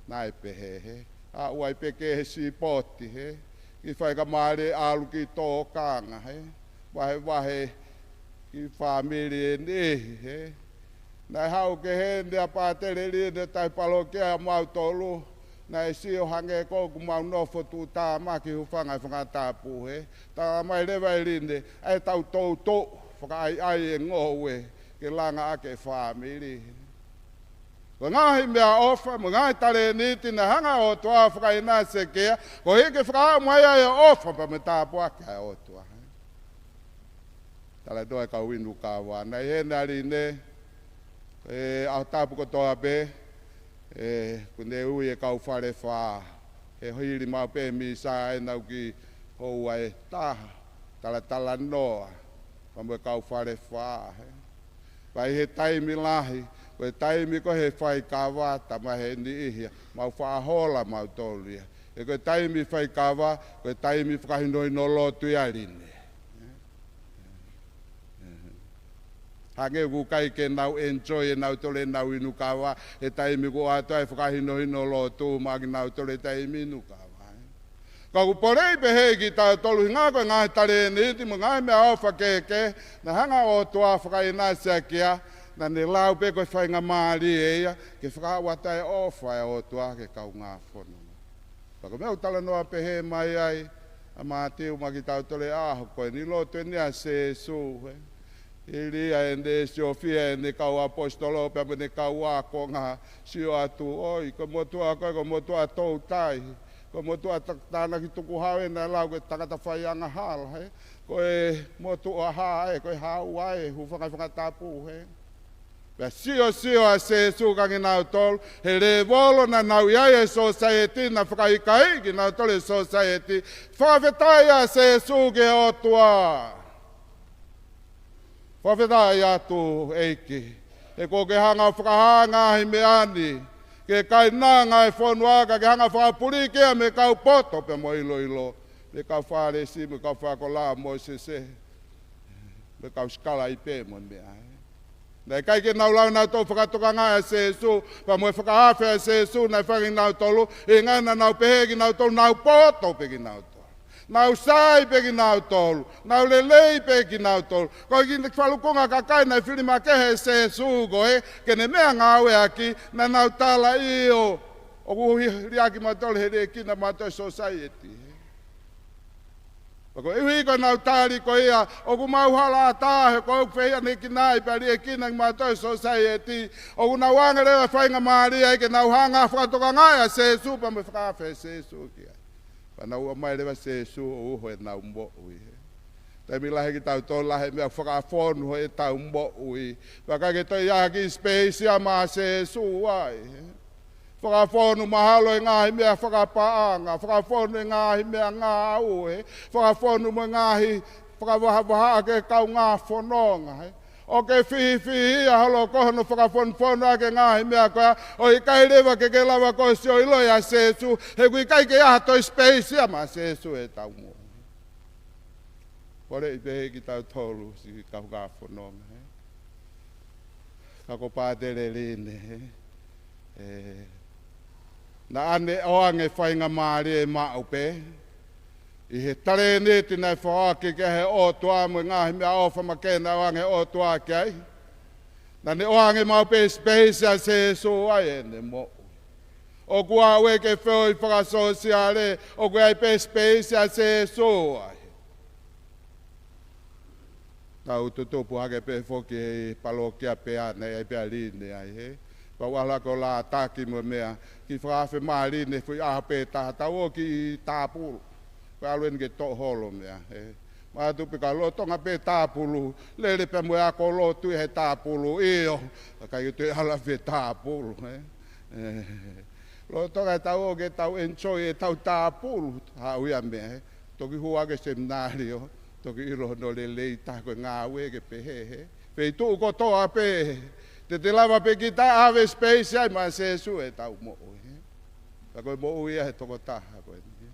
naʻe pehē, hē. Aʻu ai pē ki he sipoti, hē. Kiʻi faingamālie ʻalu ki tōkanga, hē. Vahevahe ki he fāmili ʻe niʻihi, hē. Naʻe haʻu ki heni ʻa Pātele Line he taʻi palōkia ʻamautolu. Naʻe sio hangē ko ʻoku mau nofo tuʻutāmaki hūfanga he fakatapu, hē. Talamai leva ʻe Line, ʻai ʻetau toutou fakaʻaiʻai e ngoue ke langa ʻaki e fāmili. Ko e ngaahi meʻaʻofa mo e ngaahi talēniti naʻe hanga ʻe he ʻOtua ʻo fakaʻinasi ki ai, koeʻuhi ke fakahā mai ai e ʻofa pea mo e tāpuaki ʻa e ʻOtua. Talanoa e kau inu kava. Naʻe ʻi heni ʻa Line, ʻi he ʻaho tapu kotoa pē, ē, kuo ne ui e kau Falefā. He hili maʻu pē misa ʻenau kiʻi houa ʻe taha, talatalanoa pea mo e kau Falefā, ē. Pea ʻi he taimi lahi, ko e taimi ko ē he faikava, talamai ʻe he niʻihi ia, mau faʻa hola mautolu ia. He ko e taimi faikava, ko e taimi fakahinohino lotu ia ʻa Line. Hangē ʻoku ʻikai ke nau enjoy ʻe nautolu ʻenau inu kava, he taimi ko ē ʻoku ʻoatu ai e fakahinohino lotu maʻa kinautolu he taimi inu kava. Ka ʻoku poleʻi pehē kitautolu, ʻuhinga ko e ngaahi talēniti mo e ngaahi meʻaʻofa kehekehe naʻe hanga ʻe he ʻOtua ʻo fakaʻinasi ki ai, naʻa ne lau pē ko e faingamālie ia ke fakahā atu e ʻofa ʻa e ʻOtua ki he kaungā fononga. Pea ko e meʻa ʻoku talanoa pehē mai ai ʻa Mātiu maʻa kitautolu he ʻaho ko eni, lotu eni ʻa Sēsū, ē. Hili ia ʻene siofia ʻene kau ʻaposetolo pea mo ʻene kau ākonga, sio atu, ʻoi, ko e motuʻa ko ē, ko e motuʻa toutai, ko e motuʻa ta-, tānaki tukuhau ē, naʻe lau ko e tangata fai angahala, ē. Ko e motuʻa hā ē, ko e hā ua ē, hūfanga he fakatapu, ē. Pea siosio ʻa Sēsū kia kinautolu, he lēvolo naʻa nau ʻi ai he sōsaieti, naʻe fakaʻikaiʻi kinautolu ʻe he sōsaieti. Fakafetaʻi ʻa Sēsū ki he ʻOtua. Fakafetaʻi atu ʻEiki. He kuo ke hanga ʻo fakahā e ngaahi meʻa ni ki he kainanga ʻo e fonua, ka ke hanga ʻo fakapuliki ia mei he kau poto pea mo e ʻiloʻilo, mei he kau Fālesi, mei he kau fakakoloa ʻo Mōsese, mei he kau sikalaipe mo e meʻa, ē. Naʻe ʻikai ke nau lava ʻo nau toe fakatokangaʻi ʻa Sēsū, pea mo e fakaafe ʻa Sēsū naʻe fai kia kinautolu, ʻuhinga naʻa nau pehē kinautolu, nau poto pē kinautolu. Nau sai pē kinautolu, nau lelei pē kinautolu. Ko e kiʻi falukunga kakai naʻe fili makehe ʻe Sēsū ko ē ke ne meʻangāueʻaki, naʻa nau tala ʻio, ʻoku hi-, liʻaki mautolu he liʻekina mautolu ʻe he sōsaieti. Pea koeʻuhi ko ʻenau tali ko ia, ʻoku mau hala ʻatā he ko ʻeku fehiʻanekinaʻi pea liʻekina kimautolu ʻe he sōsaieti, ʻoku nau ʻoange leva e faingamālie ia ke nau hanga ʻo fakatokangaʻi ʻa Sēsū pea mo e fakaafe ʻa Sēsū ki ai. Pea nau ʻomai leva ʻa Sēsū ʻo uho ʻenau moʻui. Taimi lahi kitautolu lahi e meʻa fakafonu ʻi heʻetau moʻui. Pea ʻikai ke toe ʻi ai ha kiʻi space ia maʻa Sēsū ai. Fakafonu mahalo e ngaahi meʻa fakapaʻanga, fakafonu e ngaahi meʻangāue, fakafonu mo e ngaahi fakavahavahaʻa ki he kaungā fononga, ē. ʻOku ke fihifihia holo ko hono fakafonufonu ʻaki e ngaahi meʻa ko ia, ʻo ʻikai leva ke ke lava koe ʻo sio ʻiloʻi ʻa Sēsū, he ʻoku ʻikai ke ʻi ai ha toe space ia maʻa Sēsū ʻi heʻetau moʻui. Poleʻi pehē kitautolu siʻi kaungā fononga, ē. Ka ko Pātele Line, ē. Ē, naʻa ne ʻoange faingamālie maʻu pē ʻi he talēniti naʻe foaki ki ai ʻe he ʻOtua mo e ngaahi meʻaʻofa makehe naʻe ʻoange ʻe he ʻOtua ki ai. Naʻa ne ʻoange maʻu pē space ʻa Sēsū ai ʻene moʻui. ʻOku ʻaʻu ia ke feohi fakasōsiale, ʻoku ʻi ai pē space ʻa Sēsū ai. Tau tutupu hake pē foki he palokia pea naʻe ʻi ai pē ʻa Line ai, ē. Pea u ʻalu hake ʻo lātaki mo e meʻa, kiʻi fakaafe maʻa Line he foʻi ʻaho pē taha, tau ō ki Tāpulu. Pea ʻalu eni ke toʻo holo e meʻa, ē. Manatu pē ka lolotonga pē Tāpulu, lele pē mo e ako lotu ia he Tāpulu, ʻio, ka ʻikai ke toe ʻalu ʻo fie Tāpulu, ē. Ē. Lolotonga ʻetau ō ke tau enjoy ʻetau Tāpulu, haʻu ia e meʻa, ē. Toki hū hake ki he seminalio, toki ʻilo hono lelei taha ko e ngāue ke pehē, ē. Feituʻu kotoa pē, te te lava pē kita ʻo ʻave space ai maʻa Sēsū ʻi heʻetau moʻui, ē. Ka ko e moʻui ia ʻa e tokotaha ko eni, ē.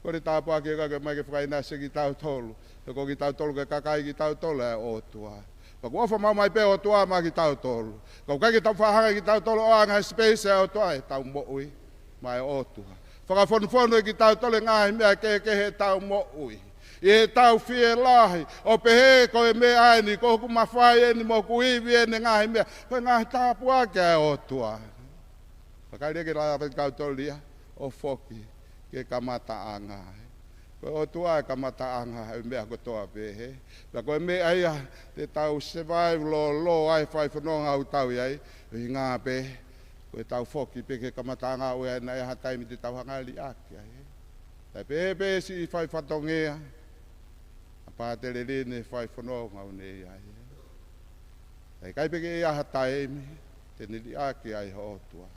Kole tāpuaki ʻa e ʻOtua ke ʻomai ke fakaʻinasi kitautolu, he ko kitautolu ko e kakai kitautolu ʻa e ʻOtua. Pea ʻoku ʻofa maʻu mai pē ʻa e ʻOtua maʻa kitautolu. Ka ʻoku ʻikai ke tau faʻa hanga ʻe kitautolu ʻo ʻoange ha space ʻa e ʻOtua ʻi heʻetau moʻui maʻa e ʻOtua. Fakafonufonu ʻe kitautolu e ngaahi meʻa kehekehe ʻi heʻetau moʻui, ʻi heʻetau fielahi, ʻo pehē ko e meʻa eni, ko hoku mafai eni, mo hoku ivi eni, ngaahi meʻa, ko e ngaahi tāpuaki ʻa e ʻOtua. Pea ʻikai leva ke lava kitautolu ia ʻo foki ki he kamataʻanga, ē. Ko e ʻOtua e kamataʻanga ʻo e meʻa kotoa pē, ē. Pea ko e meʻa ia te tau survive lōlō ai he fononga ʻoku tau ʻi ai, ʻuhinga pē Ko ʻetau foki pē ki he kamataʻanga, ʻoua naʻa ʻi ai ha taimi te tau hanga ʻo liʻaki ai. Naʻe pehē pē siʻi fai fatongia ʻa Pātele Line, fai fononga ʻoku ne ʻi ai. Naʻe ʻikai pē ke ʻi ai ha taimi te ne liʻaki ai ho ʻOtua.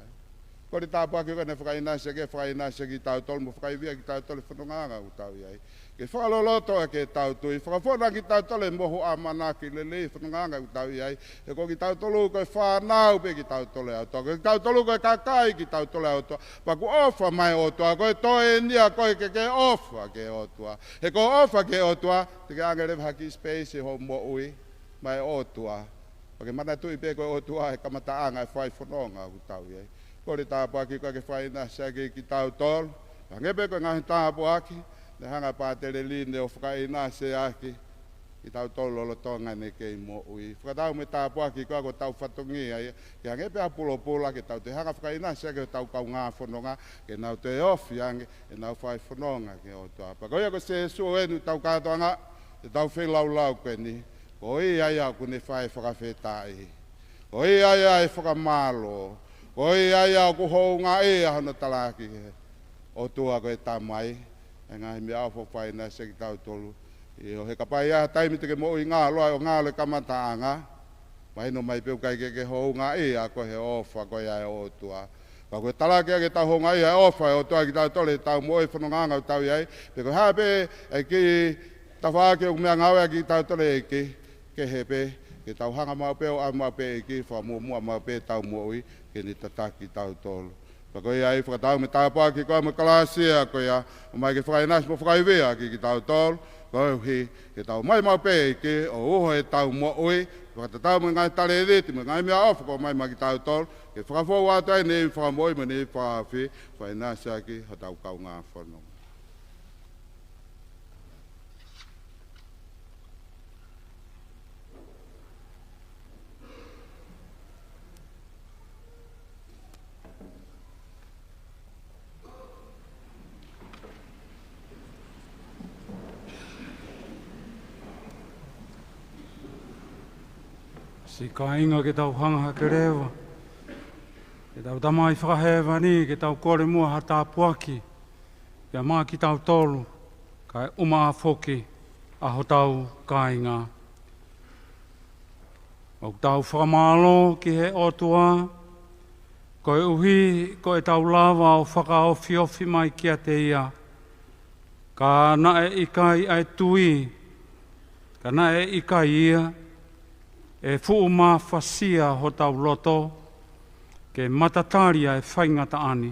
Kole tāpuaki ko ē naʻe fakaʻinasi ʻaki, fakaʻinasi ʻaki kitautolu mo fakaivia kitautolu he fonongaʻanga ʻoku tau ʻi ai. Ke fakaloloto ʻaki ʻetau tui, fakafonu ʻaki kitautolu e mohu ʻamanaki lelei he fonongaʻanga ʻoku tau ʻi ai. He ko kitautolu ko e fānau pē kitautolu ʻa e ʻOtua. Ko kitautolu ko e kakai kitautolu ʻa e ʻOtua. Pea kuo ʻofa mai e ʻOtua, ko e toe eni ia koe ke ke ʻofa ki he ʻOtua. He ko e ʻofa ki he ʻOtua, te ke ʻoange leva ha kiʻi space ʻi hoʻo moʻui maʻa e ʻOtua. Pea ke manatuʻi pē ko e ʻOtua he kamataʻanga e fai fononga ʻoku tau ʻi ai. Kole tāpuaki ko ē ke fakaʻinasi ʻaki kitautolu. Hangē pē ko e ngaahi tāpuaki naʻe hanga ʻe Pātele Line ʻo fakaʻinasi ʻaki kitautolu lolotonga ʻene kei moʻui. Fakatau mo e tāpuaki ko ē ko hotau fatongia ia, ke hangē pē ha pulopula, ke tau toe hanga ʻo fakaʻinasi ʻaki hotau kaungā fononga, ke nau toe ofi ange ʻenau fai fononga ki he ʻOtua. Pea ko ia ko Sīsū eni ʻoku tau kātoanga, ʻetau feilaulau ko eni. Ko ia ia ʻoku ne fai e fakafetaʻi. Ko ia ia e fakamālō. Ko ia ia ʻoku houngaʻia hono talaki ki he ʻOtua ko e Tamai e ngaahi meʻaʻofa ʻoku fakaʻinasi ʻaki kitautolu. ʻIo, he kapau ʻe ʻi ai ha taimi te ke moʻui ngalo ai ʻo ngalo e kamataʻanga, mahino mai pē ʻoku ʻikai ke ke houngaʻia koe he ʻofa ko ia ʻa e ʻOtua. Ka ko e talaki ʻaki ʻetau houngaʻia e ʻofa ʻa e ʻOtua kiate kitautolu heʻetau moʻui he fonongaʻanga ʻoku tau ʻi ai, pe ko e hā pē e kiʻi tafaʻaki ʻoku meʻangāueʻaki kitautolu ʻe he ʻEiki, kehe pē, ke tau hanga maʻu pē ʻo ʻave maʻu pē e ʻEiki, fakamuʻomuʻa maʻu pē ʻetau moʻui ke ne tataki kitautolu. Pea ko ia ai, fakatau mo e tāpuaki ko ē mo e kalāsia ko ia, ʻomai ke fakaʻinasi mo fakaivia ʻaki kitautolu, koeʻuhi ke tau ʻomai maʻu pē e ʻEiki ʻo uho heʻetau moʻui, fakatatau mo e ngaahi talēniti mo e ngaahi meʻaʻofa kuo ʻomai maʻa kitautolu, ke fakafou atu ai ʻene ivi fakamoʻui mo ʻene ivi fakahaofi, fakaʻinasi ʻaki hotau kaungā fononga. Siʻi kāinga, ke tau hanga hake leva ki heʻetau Tamai Fakahēvani, ke tau kole muʻa ha tāpuaki kiate kitautolu, kae ʻumaʻā foki ʻa hotau kāinga. ʻOku tau fakamālō ki he ʻOtua, koeʻuhi ko ʻetau lava ʻo fakaofiofi mai kiate ia, ka naʻe ʻikai ʻa e tui, ka naʻe ʻikai ia, ʻe fuʻu mafasia hotau loto, ke matatali ʻa e faingataʻa ni.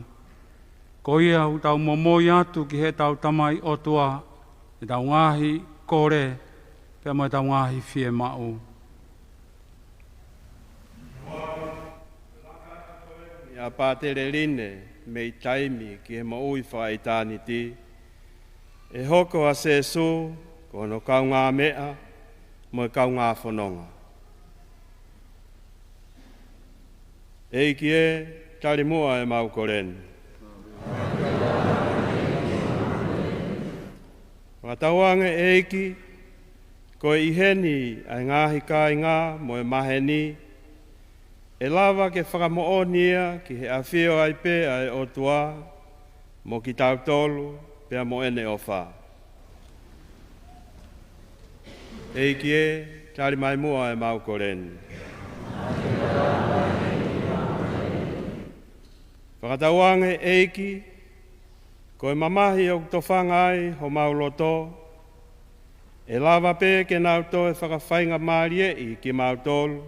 Ko ia ʻoku tau momoi atu ki heʻetau Tamai ʻOtua ʻetau ngaahi kole, pea mo ʻetau ngaahi fiemaʻu. ʻA Pātele Line mei taimi ki he moʻui fakaʻitāniti, ʻe hoko ʻa Sīsū ko hono kaungāmeʻa mo e kaungā fononga. ʻEiki ē, tali muʻa ʻemau kole ni. Fakatauange ʻEiki, ko e ʻi heni ʻa e ngaahi kāinga mo e maheni, ʻe lava ke fakamoʻoni ia ki he ʻafio ai pē ʻa e ʻOtua mo kitautolu pea mo ʻene ʻofa. ʻEiki ē, tali mai muʻa ʻemau kole ni. Fakatauange ʻEiki, ko e mamahi ʻoku tofanga ai homau loto, ʻe lava pē ke nau toe fakafaingamālieʻi kimautolu,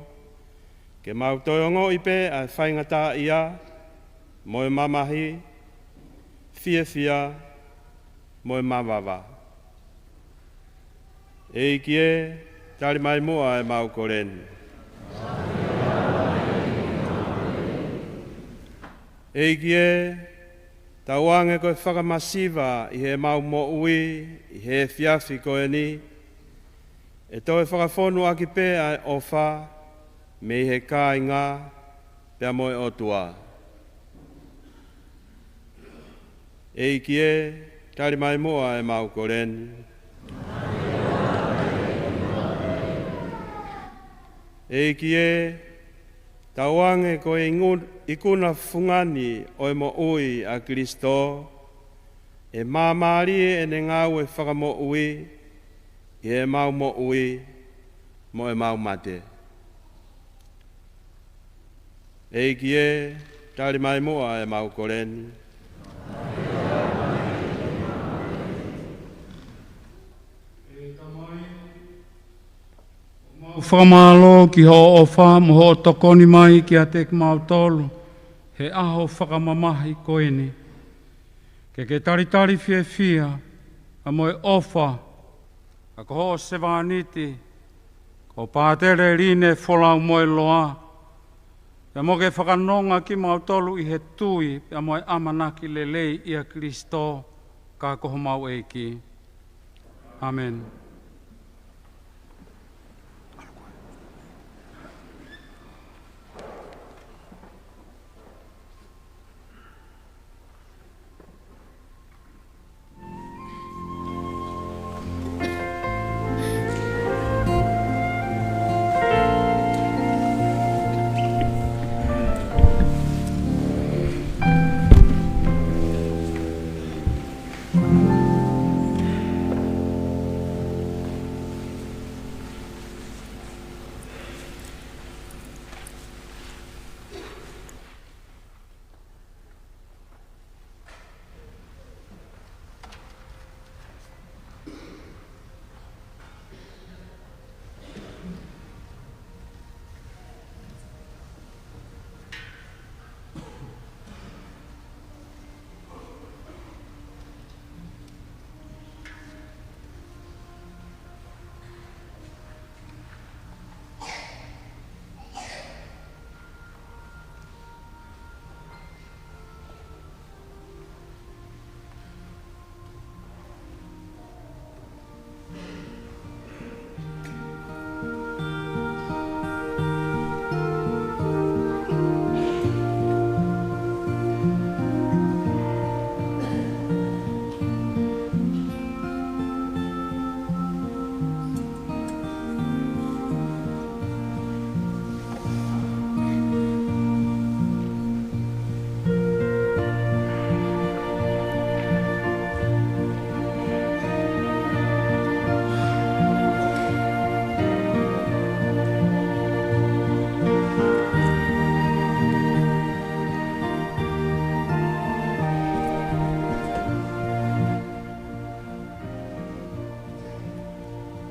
ke mau toe ongoʻi pē ʻa e faingataʻaʻia, mo e mamahi, fiefia, mo e mavava. ʻEiki ē, tali mai muʻa ʻemau kole ni. ʻEiki ē, tauange ko e fakamasiva ʻi heʻemau moʻui ʻi he efiafi ko eni, ʻe toe fakafonu ʻaki pē ʻa e ʻofa mei he kāinga pea mo e ʻOtua. ʻEiki ē, tali mai muʻa ʻemau kole ni. ʻEiki ē, Tauange ko e ingu-, ikuna fungani ʻo e moʻui ʻa Kilisitō, ʻe māmālie ʻene ngāue fakamoʻui ʻi heʻemau moʻui mo ʻemau mate. ʻEiki ē, tali mai muʻa ʻemau kole ni. ʻE Tamai, ʻoku mau fakamālō ki hoʻo ʻofa mo hoʻo tokoni mai kiate kimautolu he ʻaho fakamamahi ko eni. Ke ke talitali fiefia ʻa mo e ʻofa ʻa ko hoʻo sevāniti, ko Pātele Line Folau Moeloa, pea mo ke fakanonga kimautolu ʻi he tui pea mo e ʻamanaki lelei ʻia Kilisitō, ka ko homau ʻEiki. ʻĀmeni.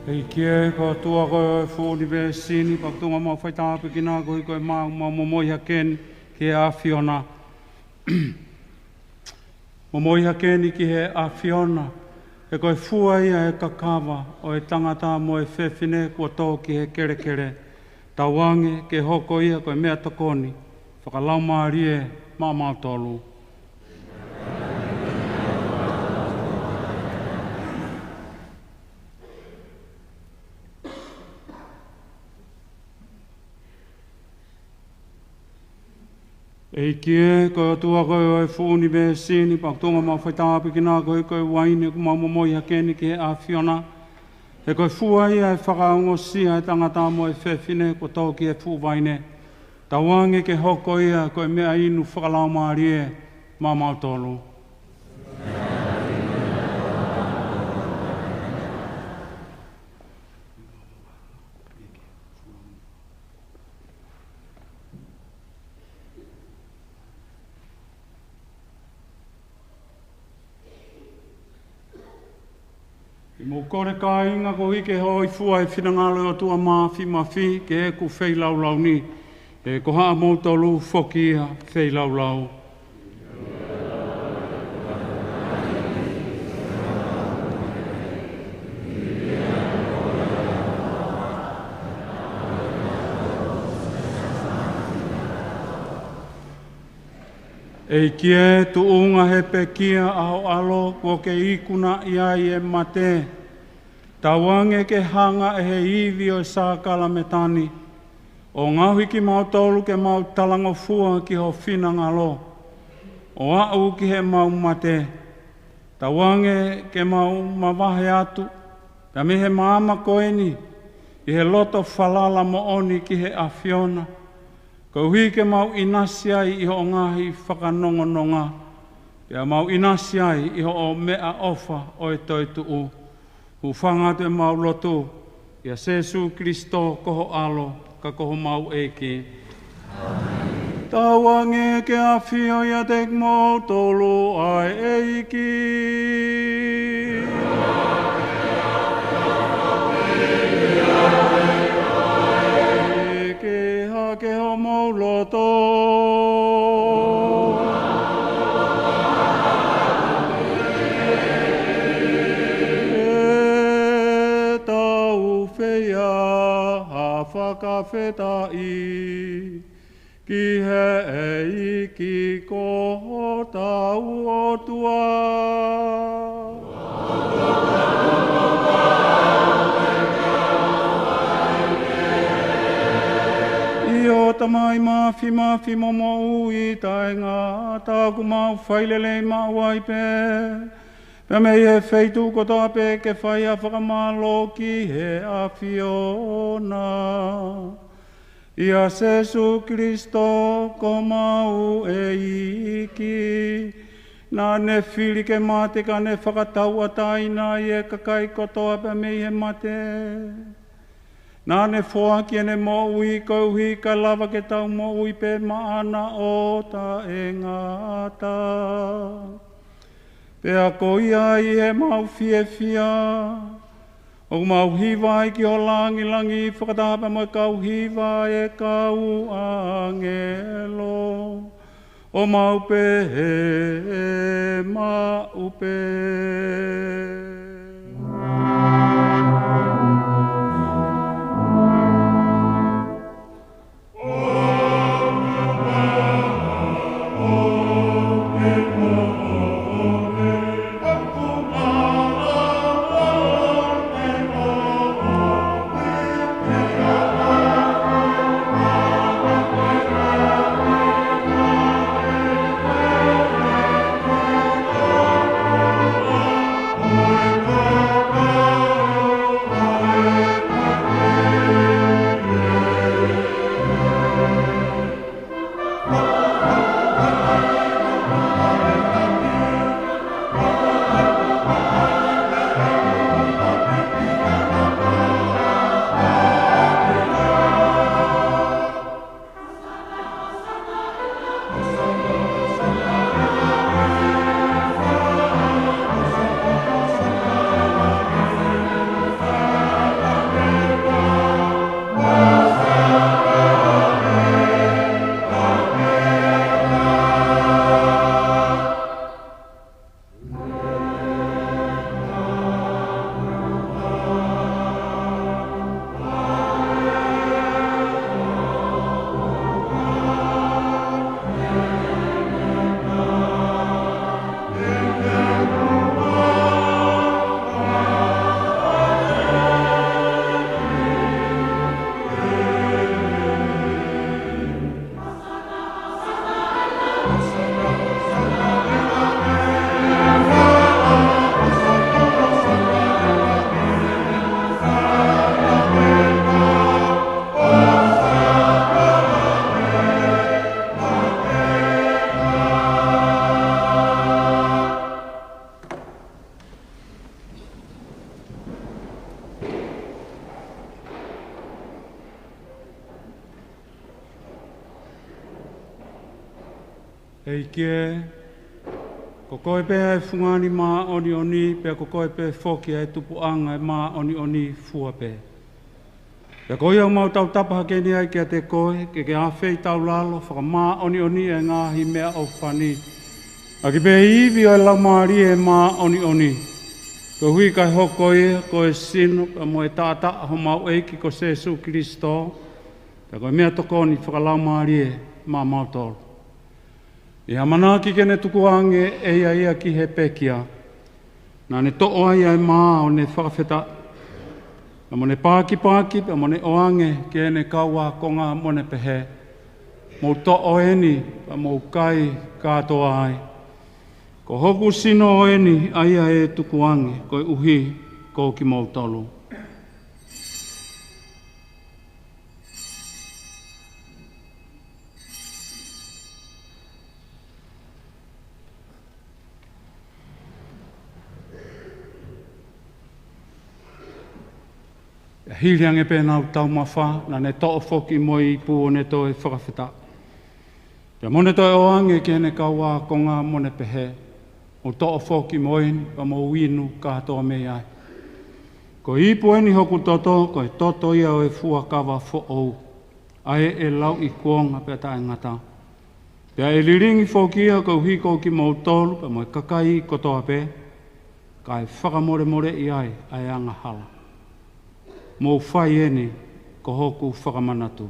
ʻEiki ē, ko e ʻOtua koe ʻo e fuʻu ʻunivēsi ni, pea ʻoku tuʻunga ʻemau faitāpuekina koeʻuhi ko ʻemau momoi hake ni ki he ʻAfiona. Momoi hake ni ki he ʻAfiona, he ko e fua ia ʻo e kakava ʻo e tangata mo e fefine kuo tō ki he kelekele. Tauange ke hoko ia ko e meʻatokoni fakalaumālie maʻamautolu. ʻEiki ē, ko e ʻOtua koe ʻo e fuʻu ʻunivēsi ni, pea ʻoku tuʻunga ʻemau faitāpuekina koeʻuhi ko e uaine ʻoku mau momoi hake ni ki he ʻAfiona. He ko e fua ia ʻo e fakaongosia ʻo e tangata mo e fefine kuo tō ki he fuʻu vaine. Tauange ke hoko ia ko e meʻainu fakalaumālie maʻamautolu. ʻOku mau kole kāinga koeʻuhi ke hōifua he finangalo ʻo e ʻOtua Māfimafi ke ʻeku feilaulau ni, he ko haʻamoutolu foki ia feilaulau. ʻEiki ē, tuʻunga he pekia ʻa ho ʻAlo kuo ke ikunaʻi ai e mate. Tauange ke hanga ʻe he ivi ʻo e sākalamēniti ni ʻo ngaohi kimautolu ke mau talangofua ki ho finangalo ʻo aʻu ki heʻemau mate. Tauange ke mau mavahe atu pea mei he maama ko eni ʻi he loto falala moʻoni ki he ʻAfiona, Koeʻuhi ke mau ʻinasi ai ʻi hoʻo ngaahi fakanongononga, pea mau ʻinasi ai ʻi hoʻo meʻaʻofa ʻo e toetuʻu. Hūfanga atu ʻemau lotu, ʻia Sēsū Kilisitō ko ho ʻAlo, ka ko homau ʻEiki. Tauange ke ʻafio ʻiate kimoutolu ʻa e ʻEiki. Ke hake homou loto. ʻE tau fai ha fakafetaʻi ki he ʻEiki ko hotau ʻOtua. ʻIo Tamai Māfimafi mo Moʻui Taʻengata, ʻoku mau fai lelei maʻu ai pē, pea mei he feituʻu kotoa pē ke fai ha fakamālō ki he ʻAfiona. ʻIa Sēsū Kilisitō ko homau ʻEiki, naʻa ne fili ke mate ka ne fakatauʻatāina ai e kakai kotoa pē mei he mate. Naʻa ne foaki ʻene moʻui koeʻuhi kae lava ke tau moʻui pē maʻana ʻo taʻengata. Pea ko ia ʻi heʻemau fiefia, ʻoku mau hiva ai ki ho langilangi fakataha pea mo e kau hiva ʻa e kau ʻāngelo, ʻo mau pehē maʻu pē. ʻEiki ē, ko koe pē ʻa e fungani māʻoniʻoni, pea ko koe pē foki ʻa e tupuʻanga ʻo e māʻoniʻoni fua pē. Pea ko ia ʻoku mau tautapa hake ni ai kiate koe, ke ke afeitaulalo fakamāʻoniʻoniʻi e ngaahi meʻaʻofa ni ʻaki pē ivi ʻo e Laumālie Māʻoniʻoni, koeʻuhi kae hoko ia ko e sino pea mo e taʻataʻa ʻo homau ʻEiki ko Sēsū Kilisitō, pea ko e meʻatokoni fakalaumālie maʻamautolu. ʻI he ʻamanaki ke ne tukuange ʻe ia ia ki he pekia, naʻa ne toʻo ai ʻa e mā ʻo ne fakafetaʻi, pea mo ne pakipaki, pea mo ne ʻoange ki heʻene kau ākonga mo ne pehē, Mou toʻo eni, pea mou kai kātoa ai. Ko hoku sino eni ʻa ia ʻe tukuange koeʻuhi ko kimoutolu. Hili ange pē ʻenau taumafa, naʻa ne toʻo foki mo e ipu ʻo ne toe fakafetaʻi. Pea mo ne toe ʻoange ki heʻene kau ākonga mo ne pehē, Mou toʻo foki mo eni, pea mou inu kātoa mei ai. Ko e ipu eni hoku toto, ko e toto ia ʻo e fuakava foʻou, ʻa ē ʻe lauʻi kuonga pea taʻengata. Pea ʻe lilingi foki ia koeʻuhi ko kimoutolu pea mo e kakai kotoa pē, kae fakamolemoleʻi ai ʻa e angahala. Mou fai eni ko hoku fakamanatu.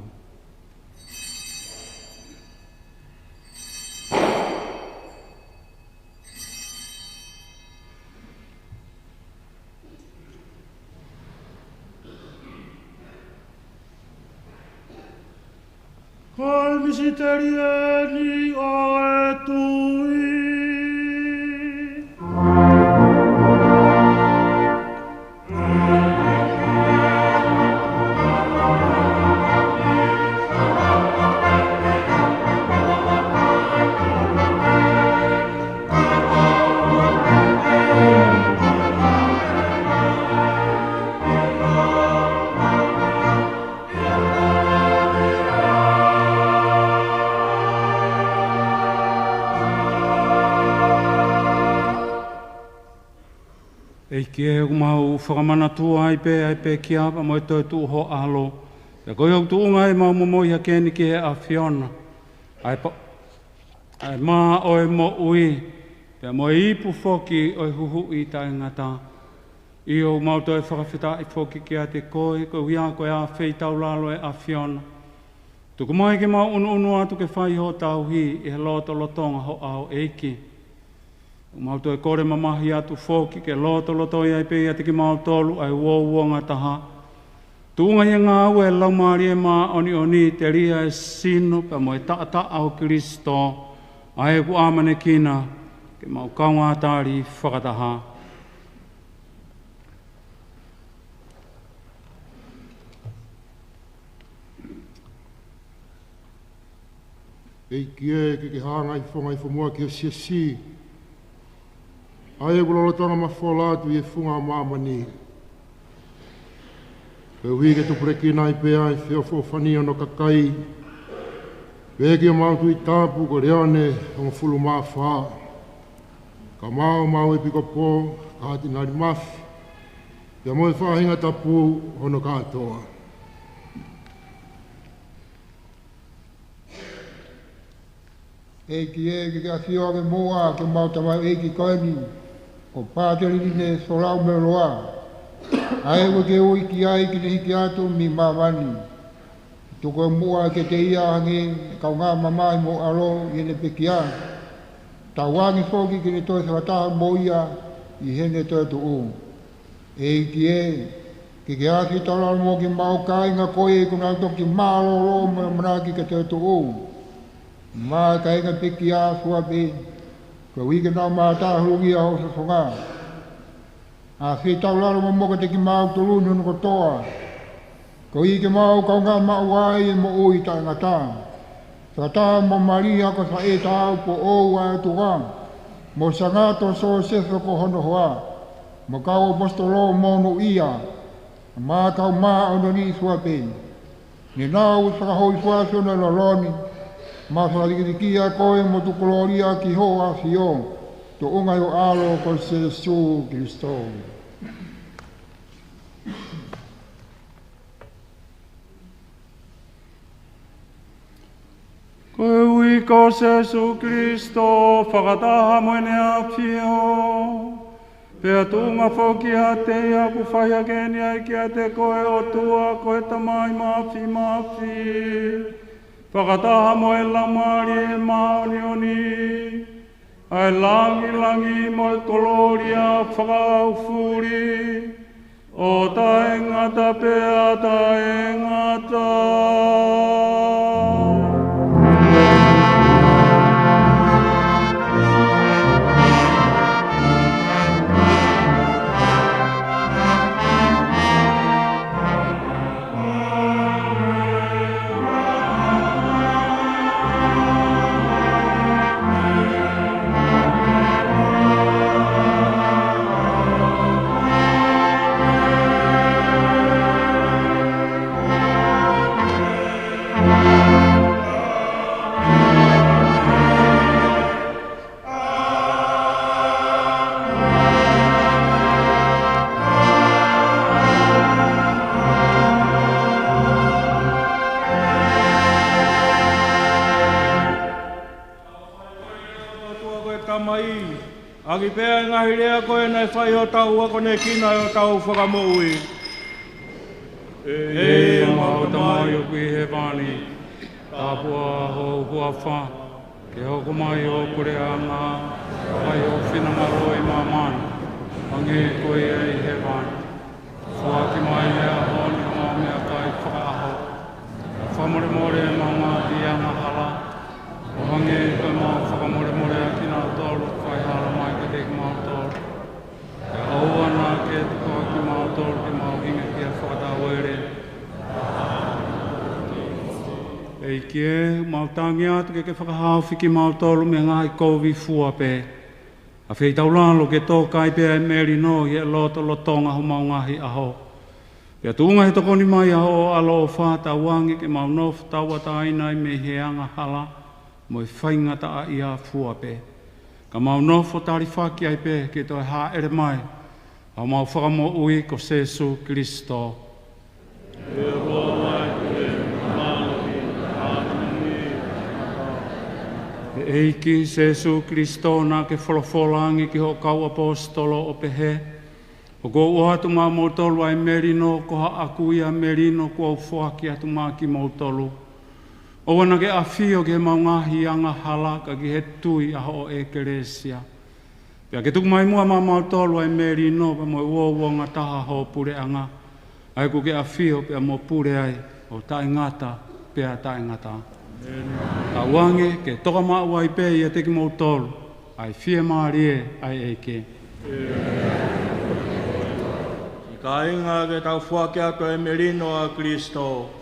Ko e misiteli eni ʻo e tui. ʻEiki ē, ʻoku mau fakamanatua ai pē ʻa e pekia pea mo e toetuʻu ho ʻAlo. Pea ko ia ʻoku tuʻunga ai ʻemau momoi hake eni ki he ʻAfiona, ʻa e pa-, ʻa e mā ʻo e moʻui, pea mo e ipu foki ʻo e huhuʻi taʻengata. ʻIo, ʻoku mau toe fakafetaʻi foki kiate koe, koeʻuhi ko e ʻafeitaulalo ʻa e ʻAfiona. Tuku mai ke mau ʻunuʻunu atu ke fai hoʻo tauhi ʻi he lotolotonga ho ʻao, ʻEiki. ʻOku mau toe kole mamahi atu foki ke lotolotoi ai pē ʻiate kimautolu ʻa e uouangataha. Tuʻunga ʻi he ngāue ʻa e Laumālie Māʻoniʻoni, telia e sino pea mo e taʻataʻa ʻo Kilisito, ʻa ē ʻoku ʻamanekina ke mau kaungā tali fakataha. ʻEiki ē, ke ke hanga ʻi he fonga ʻi he fonua ki he siasi, ʻa ē ʻoku lolotonga mafola atu ʻi he funga ʻo māmani. Koeʻuhi ke tupulekina ai pē ʻa e feʻofoʻofani ʻo hono kakai, pea ki homau Tuʻi Tapu ko Leone hongofulu mā fā, kae ʻumaʻā homau ʻEpikopō, Katinali Mafi, pea mo e faʻahinga tapu hono kātoa. ʻEiki ē, ke ke ʻafio ange muʻa ki homau tamaioʻeiki ko eni, ko Pātele Line Solau Meoloa, ʻa ē ʻoku ke ui ki ai ke ne hiki atu mei māmani. Tuku muʻa kiate ia ʻa e kaungā mamahi mo e ʻAlo ʻi heʻene pekia. Tauange foki ke ne toe fakataha mo ia ʻi heʻene toetuʻu. ʻEiki ē, ke ke ʻafio taulalo mo kimautolu kāinga ko ē kuo nau toki mālōlō mo ʻamanaki ke toetuʻu. Mo e kāinga pekia ʻa Suape, koeʻuhi ke nau mātā huluhia hoʻo feʻofoʻofani. ʻAfio taulalo mo kiate kimautolu ni hono kotoa, koeʻuhi ke mau kaungā maʻu ai e moʻui taʻengata. Fakataha mo Malia ko Saʻeta ʻo Poʻou ʻa e ʻOtua, mo Sangata Siosefa ko hono hoa, mo e kau ʻaposetolo monūʻia, mo e kau māʻoniʻoni ʻi Suape, ne nau fakahōifua ʻi he lolotongá ni, mo fakalikilia koe mo tukulōlia ki hoʻo ʻAfio, tuʻunga ʻi ho ʻAlo ko Sēsū Kilisitō. Koeʻuhi ko Sēsū Kilisitō, fakataha mo ʻEne ʻAfio, pea tuʻunga foki ʻiate ia, ʻoku fai hake eni ai kiate koe, ʻOtua ko e Tamai Māfimafi, fakataha mo e Laumālie Māʻoniʻoni, ʻa e langilangi mo e kolōlia fakaʻaufuli, ʻo taʻengata pea taʻengata. ʻAki pē ʻa e ngaahi lea ko ē naʻe fai ʻi hotau akonekina ʻo hotau Fakamoʻui. ʻE ia, ko homau Tamai ʻoku ʻi hēvani, tāpuhā ho huafa, ke hoko mai ho puleʻanga, fai ho finangalo ʻi māmani, hangē ko ia ʻi hēvani. Foaki mai he ʻaho ni homau meʻakai fakaʻaho. Fakamolemole ʻemau ngaahi angahala, ʻo hangē ko ʻemau fakamolemole ʻa kinautolu ʻoku fai hala mai kiate kimautolu. Pea ʻoua naʻa ke tuku kimautolu ke mau hiki ki he fakatauele. ʻEiki ē, mau tangi atu ke ke fakahaofi kimautolu mei he ngaahi kovi fua pē. ʻAfeitaulalo ke tōkai pē ʻa e melino ʻi he lotolotonga homau ngaahi ʻaho. Pea tuʻunga he tokoni mai ʻa hoʻo ʻaloʻofa, tauange ke mau nofo tauʻatāina ai mei he angahala mo e faingataʻaʻia fua pē. Ka mau nofo talifaki ai pē ki he toe hāʻele mai ʻa homau Fakamoʻui ko Sēsū Kilisitō. ʻE ʻEiki Sēsū Kilisitō, naʻa ke folofola ange ki hoʻo kau ʻaposetolo ʻo pehē, ʻOku ou ʻoatu maʻamoutolu ʻa e melino, ko haʻaku ia melino kuo u foaki atu maʻa kimoutolu. ʻOua naʻa ke ʻafio ki heʻemau ngaahi angahala, ka ki he tui ʻa hoʻo ʻEkelesia. Pea ke tuku mai muʻa maʻamoutolu ʻa e melino, pea mo e uouangataha ho puleʻanga, ʻa ia ʻoku ke ʻafio pea mo pule ai ʻo taʻengata pea taʻengata. Tauange ke toka maʻu ai pē ʻiate kimoutolu ʻa e fiemālie ʻa e ʻEiki. Kāinga, ke tau foaki atu ʻa e melino ʻa Kilisitō.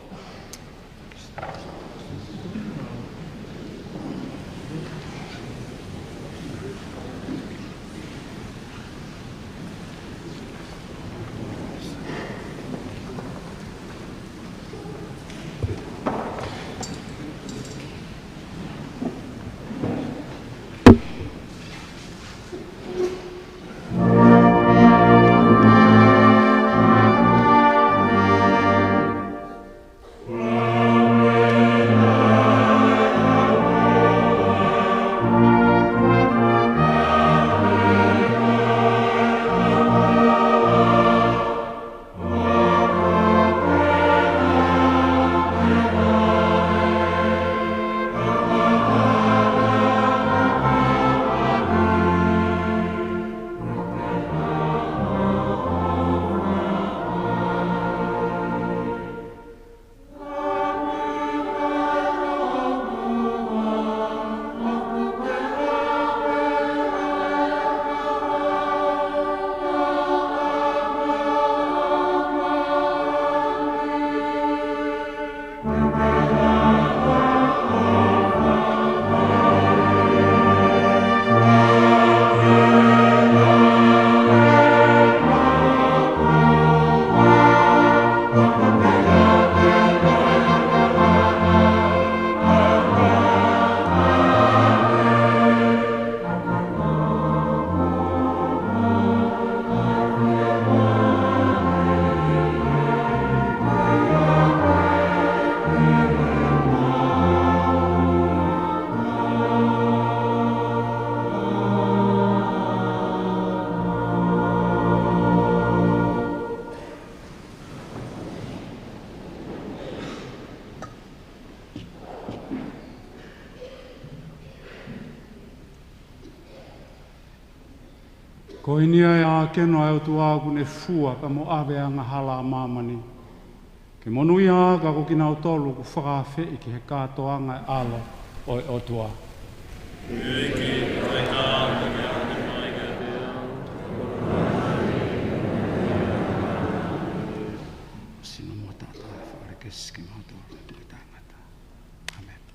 Ko eni ʻa e ʻākeno ʻa e ʻOtua ʻoku ne fua pea mo ʻave ʻa e angahala ʻa māmani. Ke monūʻia ā ka ko kinautolu ʻoku fakaafeʻi ki he kātoanga ʻo e ʻAlo ʻo e ʻOtua. Sino mo tata, fare ke siki mo to, mo tangata. ʻĀmeni.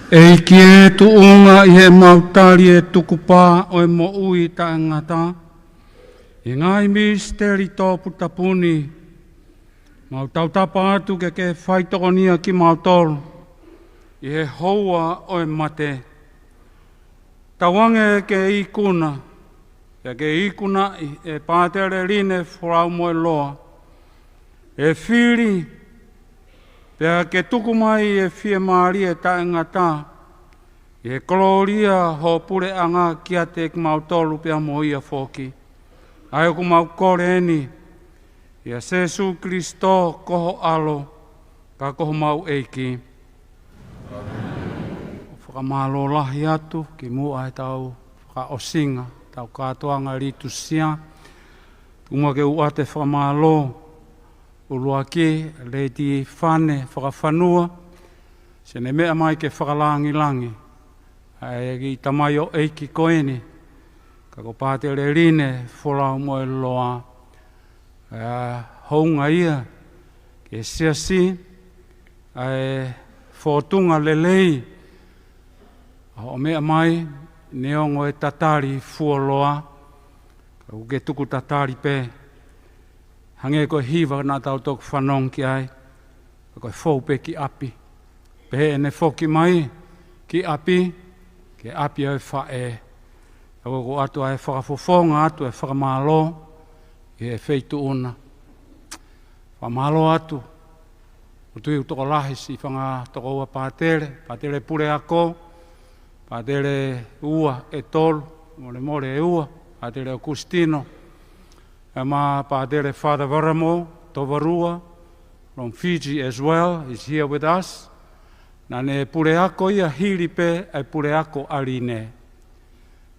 ʻEiki ē, tuʻunga ʻi heʻemau tali e tukupā ʻo e moʻui taʻengata ʻi he ngaahi misiteli toputapu ni, mau tautapa atu ke ke faitokonia kimautolu ʻi he houa ʻo e mate. Tauange ke ikuna, pea ke ikunaʻi ʻe Pātele Line Folau Moeloa e fili, pea ke tuku mai e fiemālie taʻengata ʻi he kolōlia ho puleʻanga kiate kimautolu pea mo ia foki. ʻA ia ʻoku mau kole eni ʻia Sēsū Kilisitō ko ho ʻAlo, pea ko homau ʻEiki. Fakamālō lahi atu kimuʻa he tau fakaʻosinga, tau kātoanga Litusia. Tuku muʻa ke u ʻoatu e fakamālō ʻuluaki, Lady Fane Fakafanua, siʻene meʻa mai ke fakalāngilangi ʻa e kiʻi tamaioʻeiki ko eni, ka ko Pātele Line Folau Moeloa. ʻA e hounga ia ki he siasi, ʻa e fōtunga lelei ʻa hoʻo meʻa mai, neongo e tatali fuoloa, ka ʻoku ke tuku tatali pē. Hangē ko e hiva naʻa tau toki fanongo ki ai, ka ko e fou pē ki ʻapi. Pehē ʻene foki mai ki ʻapi, ki he ʻapi ʻo e faʻē. Ka ʻoku ʻoatu ʻa e fakafofonga atu e fakamālō ʻi he feituʻu na. Fakamālō atu ʻOku tui ʻoku tokolahi siʻi fanga tokoua pātele, Pātele Puleako, Pātele ua ʻe tolu, molemole ʻe ua, Pātele ʻOkusitino, ʻa ia mo Pātele Father Varamo Tovarua from Fiji as well, is here with us. Naʻa ne puleako ia hili pē ʻa e puleako ʻa Line.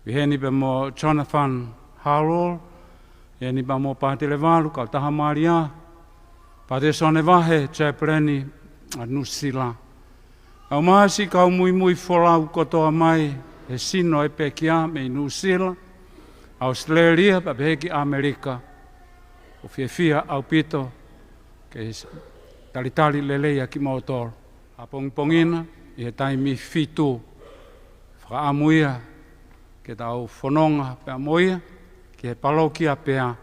Pehē ni pea mo Jonathan Harold, pehē ni pea mo Pātele Valu, Kautaha Malia, Pātele Sione Vahe, Chaplain ʻa Nuʻusila. ʻA ia mo siʻi kau muimui folau kotoa mai he sino ʻo e pekia mei Nuʻusila, ʻAositelēlia, pea pehē ki ʻAmelika. ʻOku fiefia ʻaupito ke talitali lelei ʻa kimoutolu. ʻApongipongi na ʻi he taimi fitu. Fakaʻamu ia ke tau fononga pea mo ia ki he palokia pea,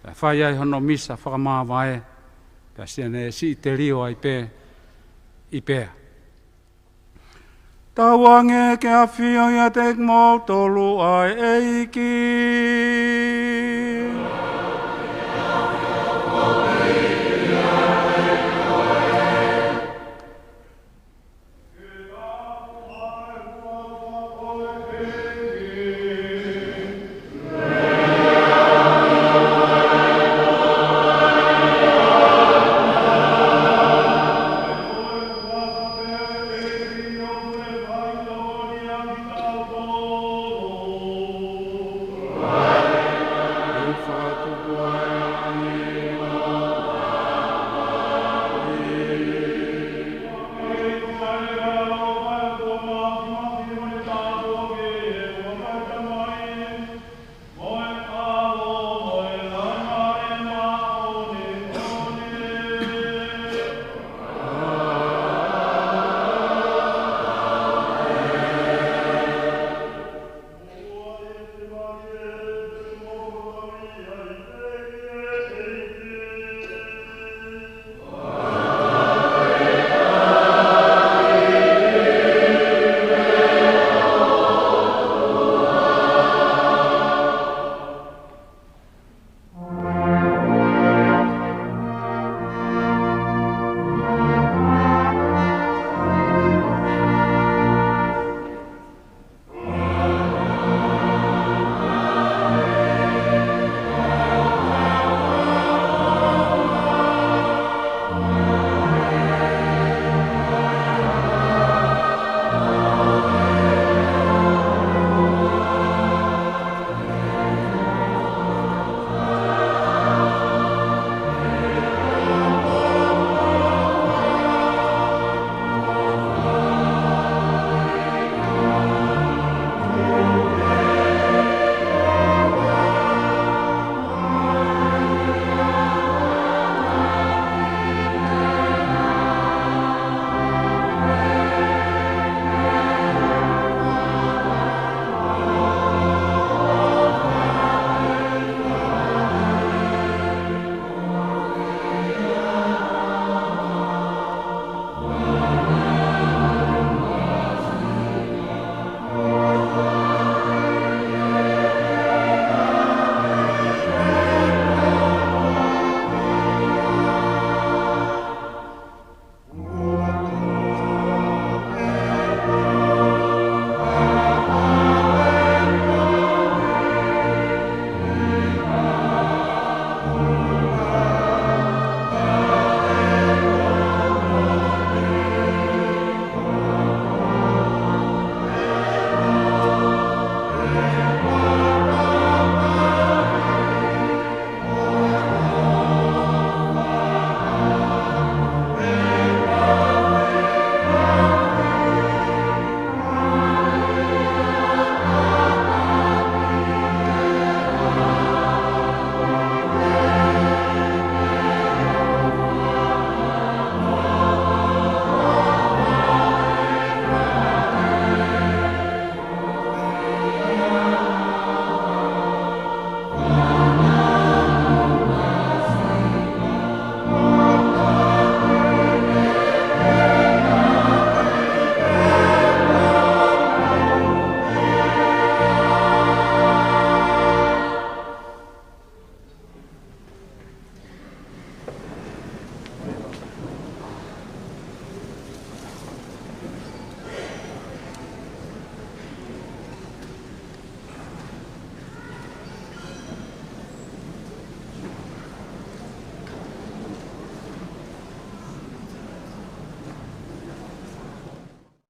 pea fai ai hono misa fakamāvae, pea siʻene siʻi telio ai pē ʻi pea. Tauange ke ʻafio ʻiate kimoutolu ʻa e ʻEiki.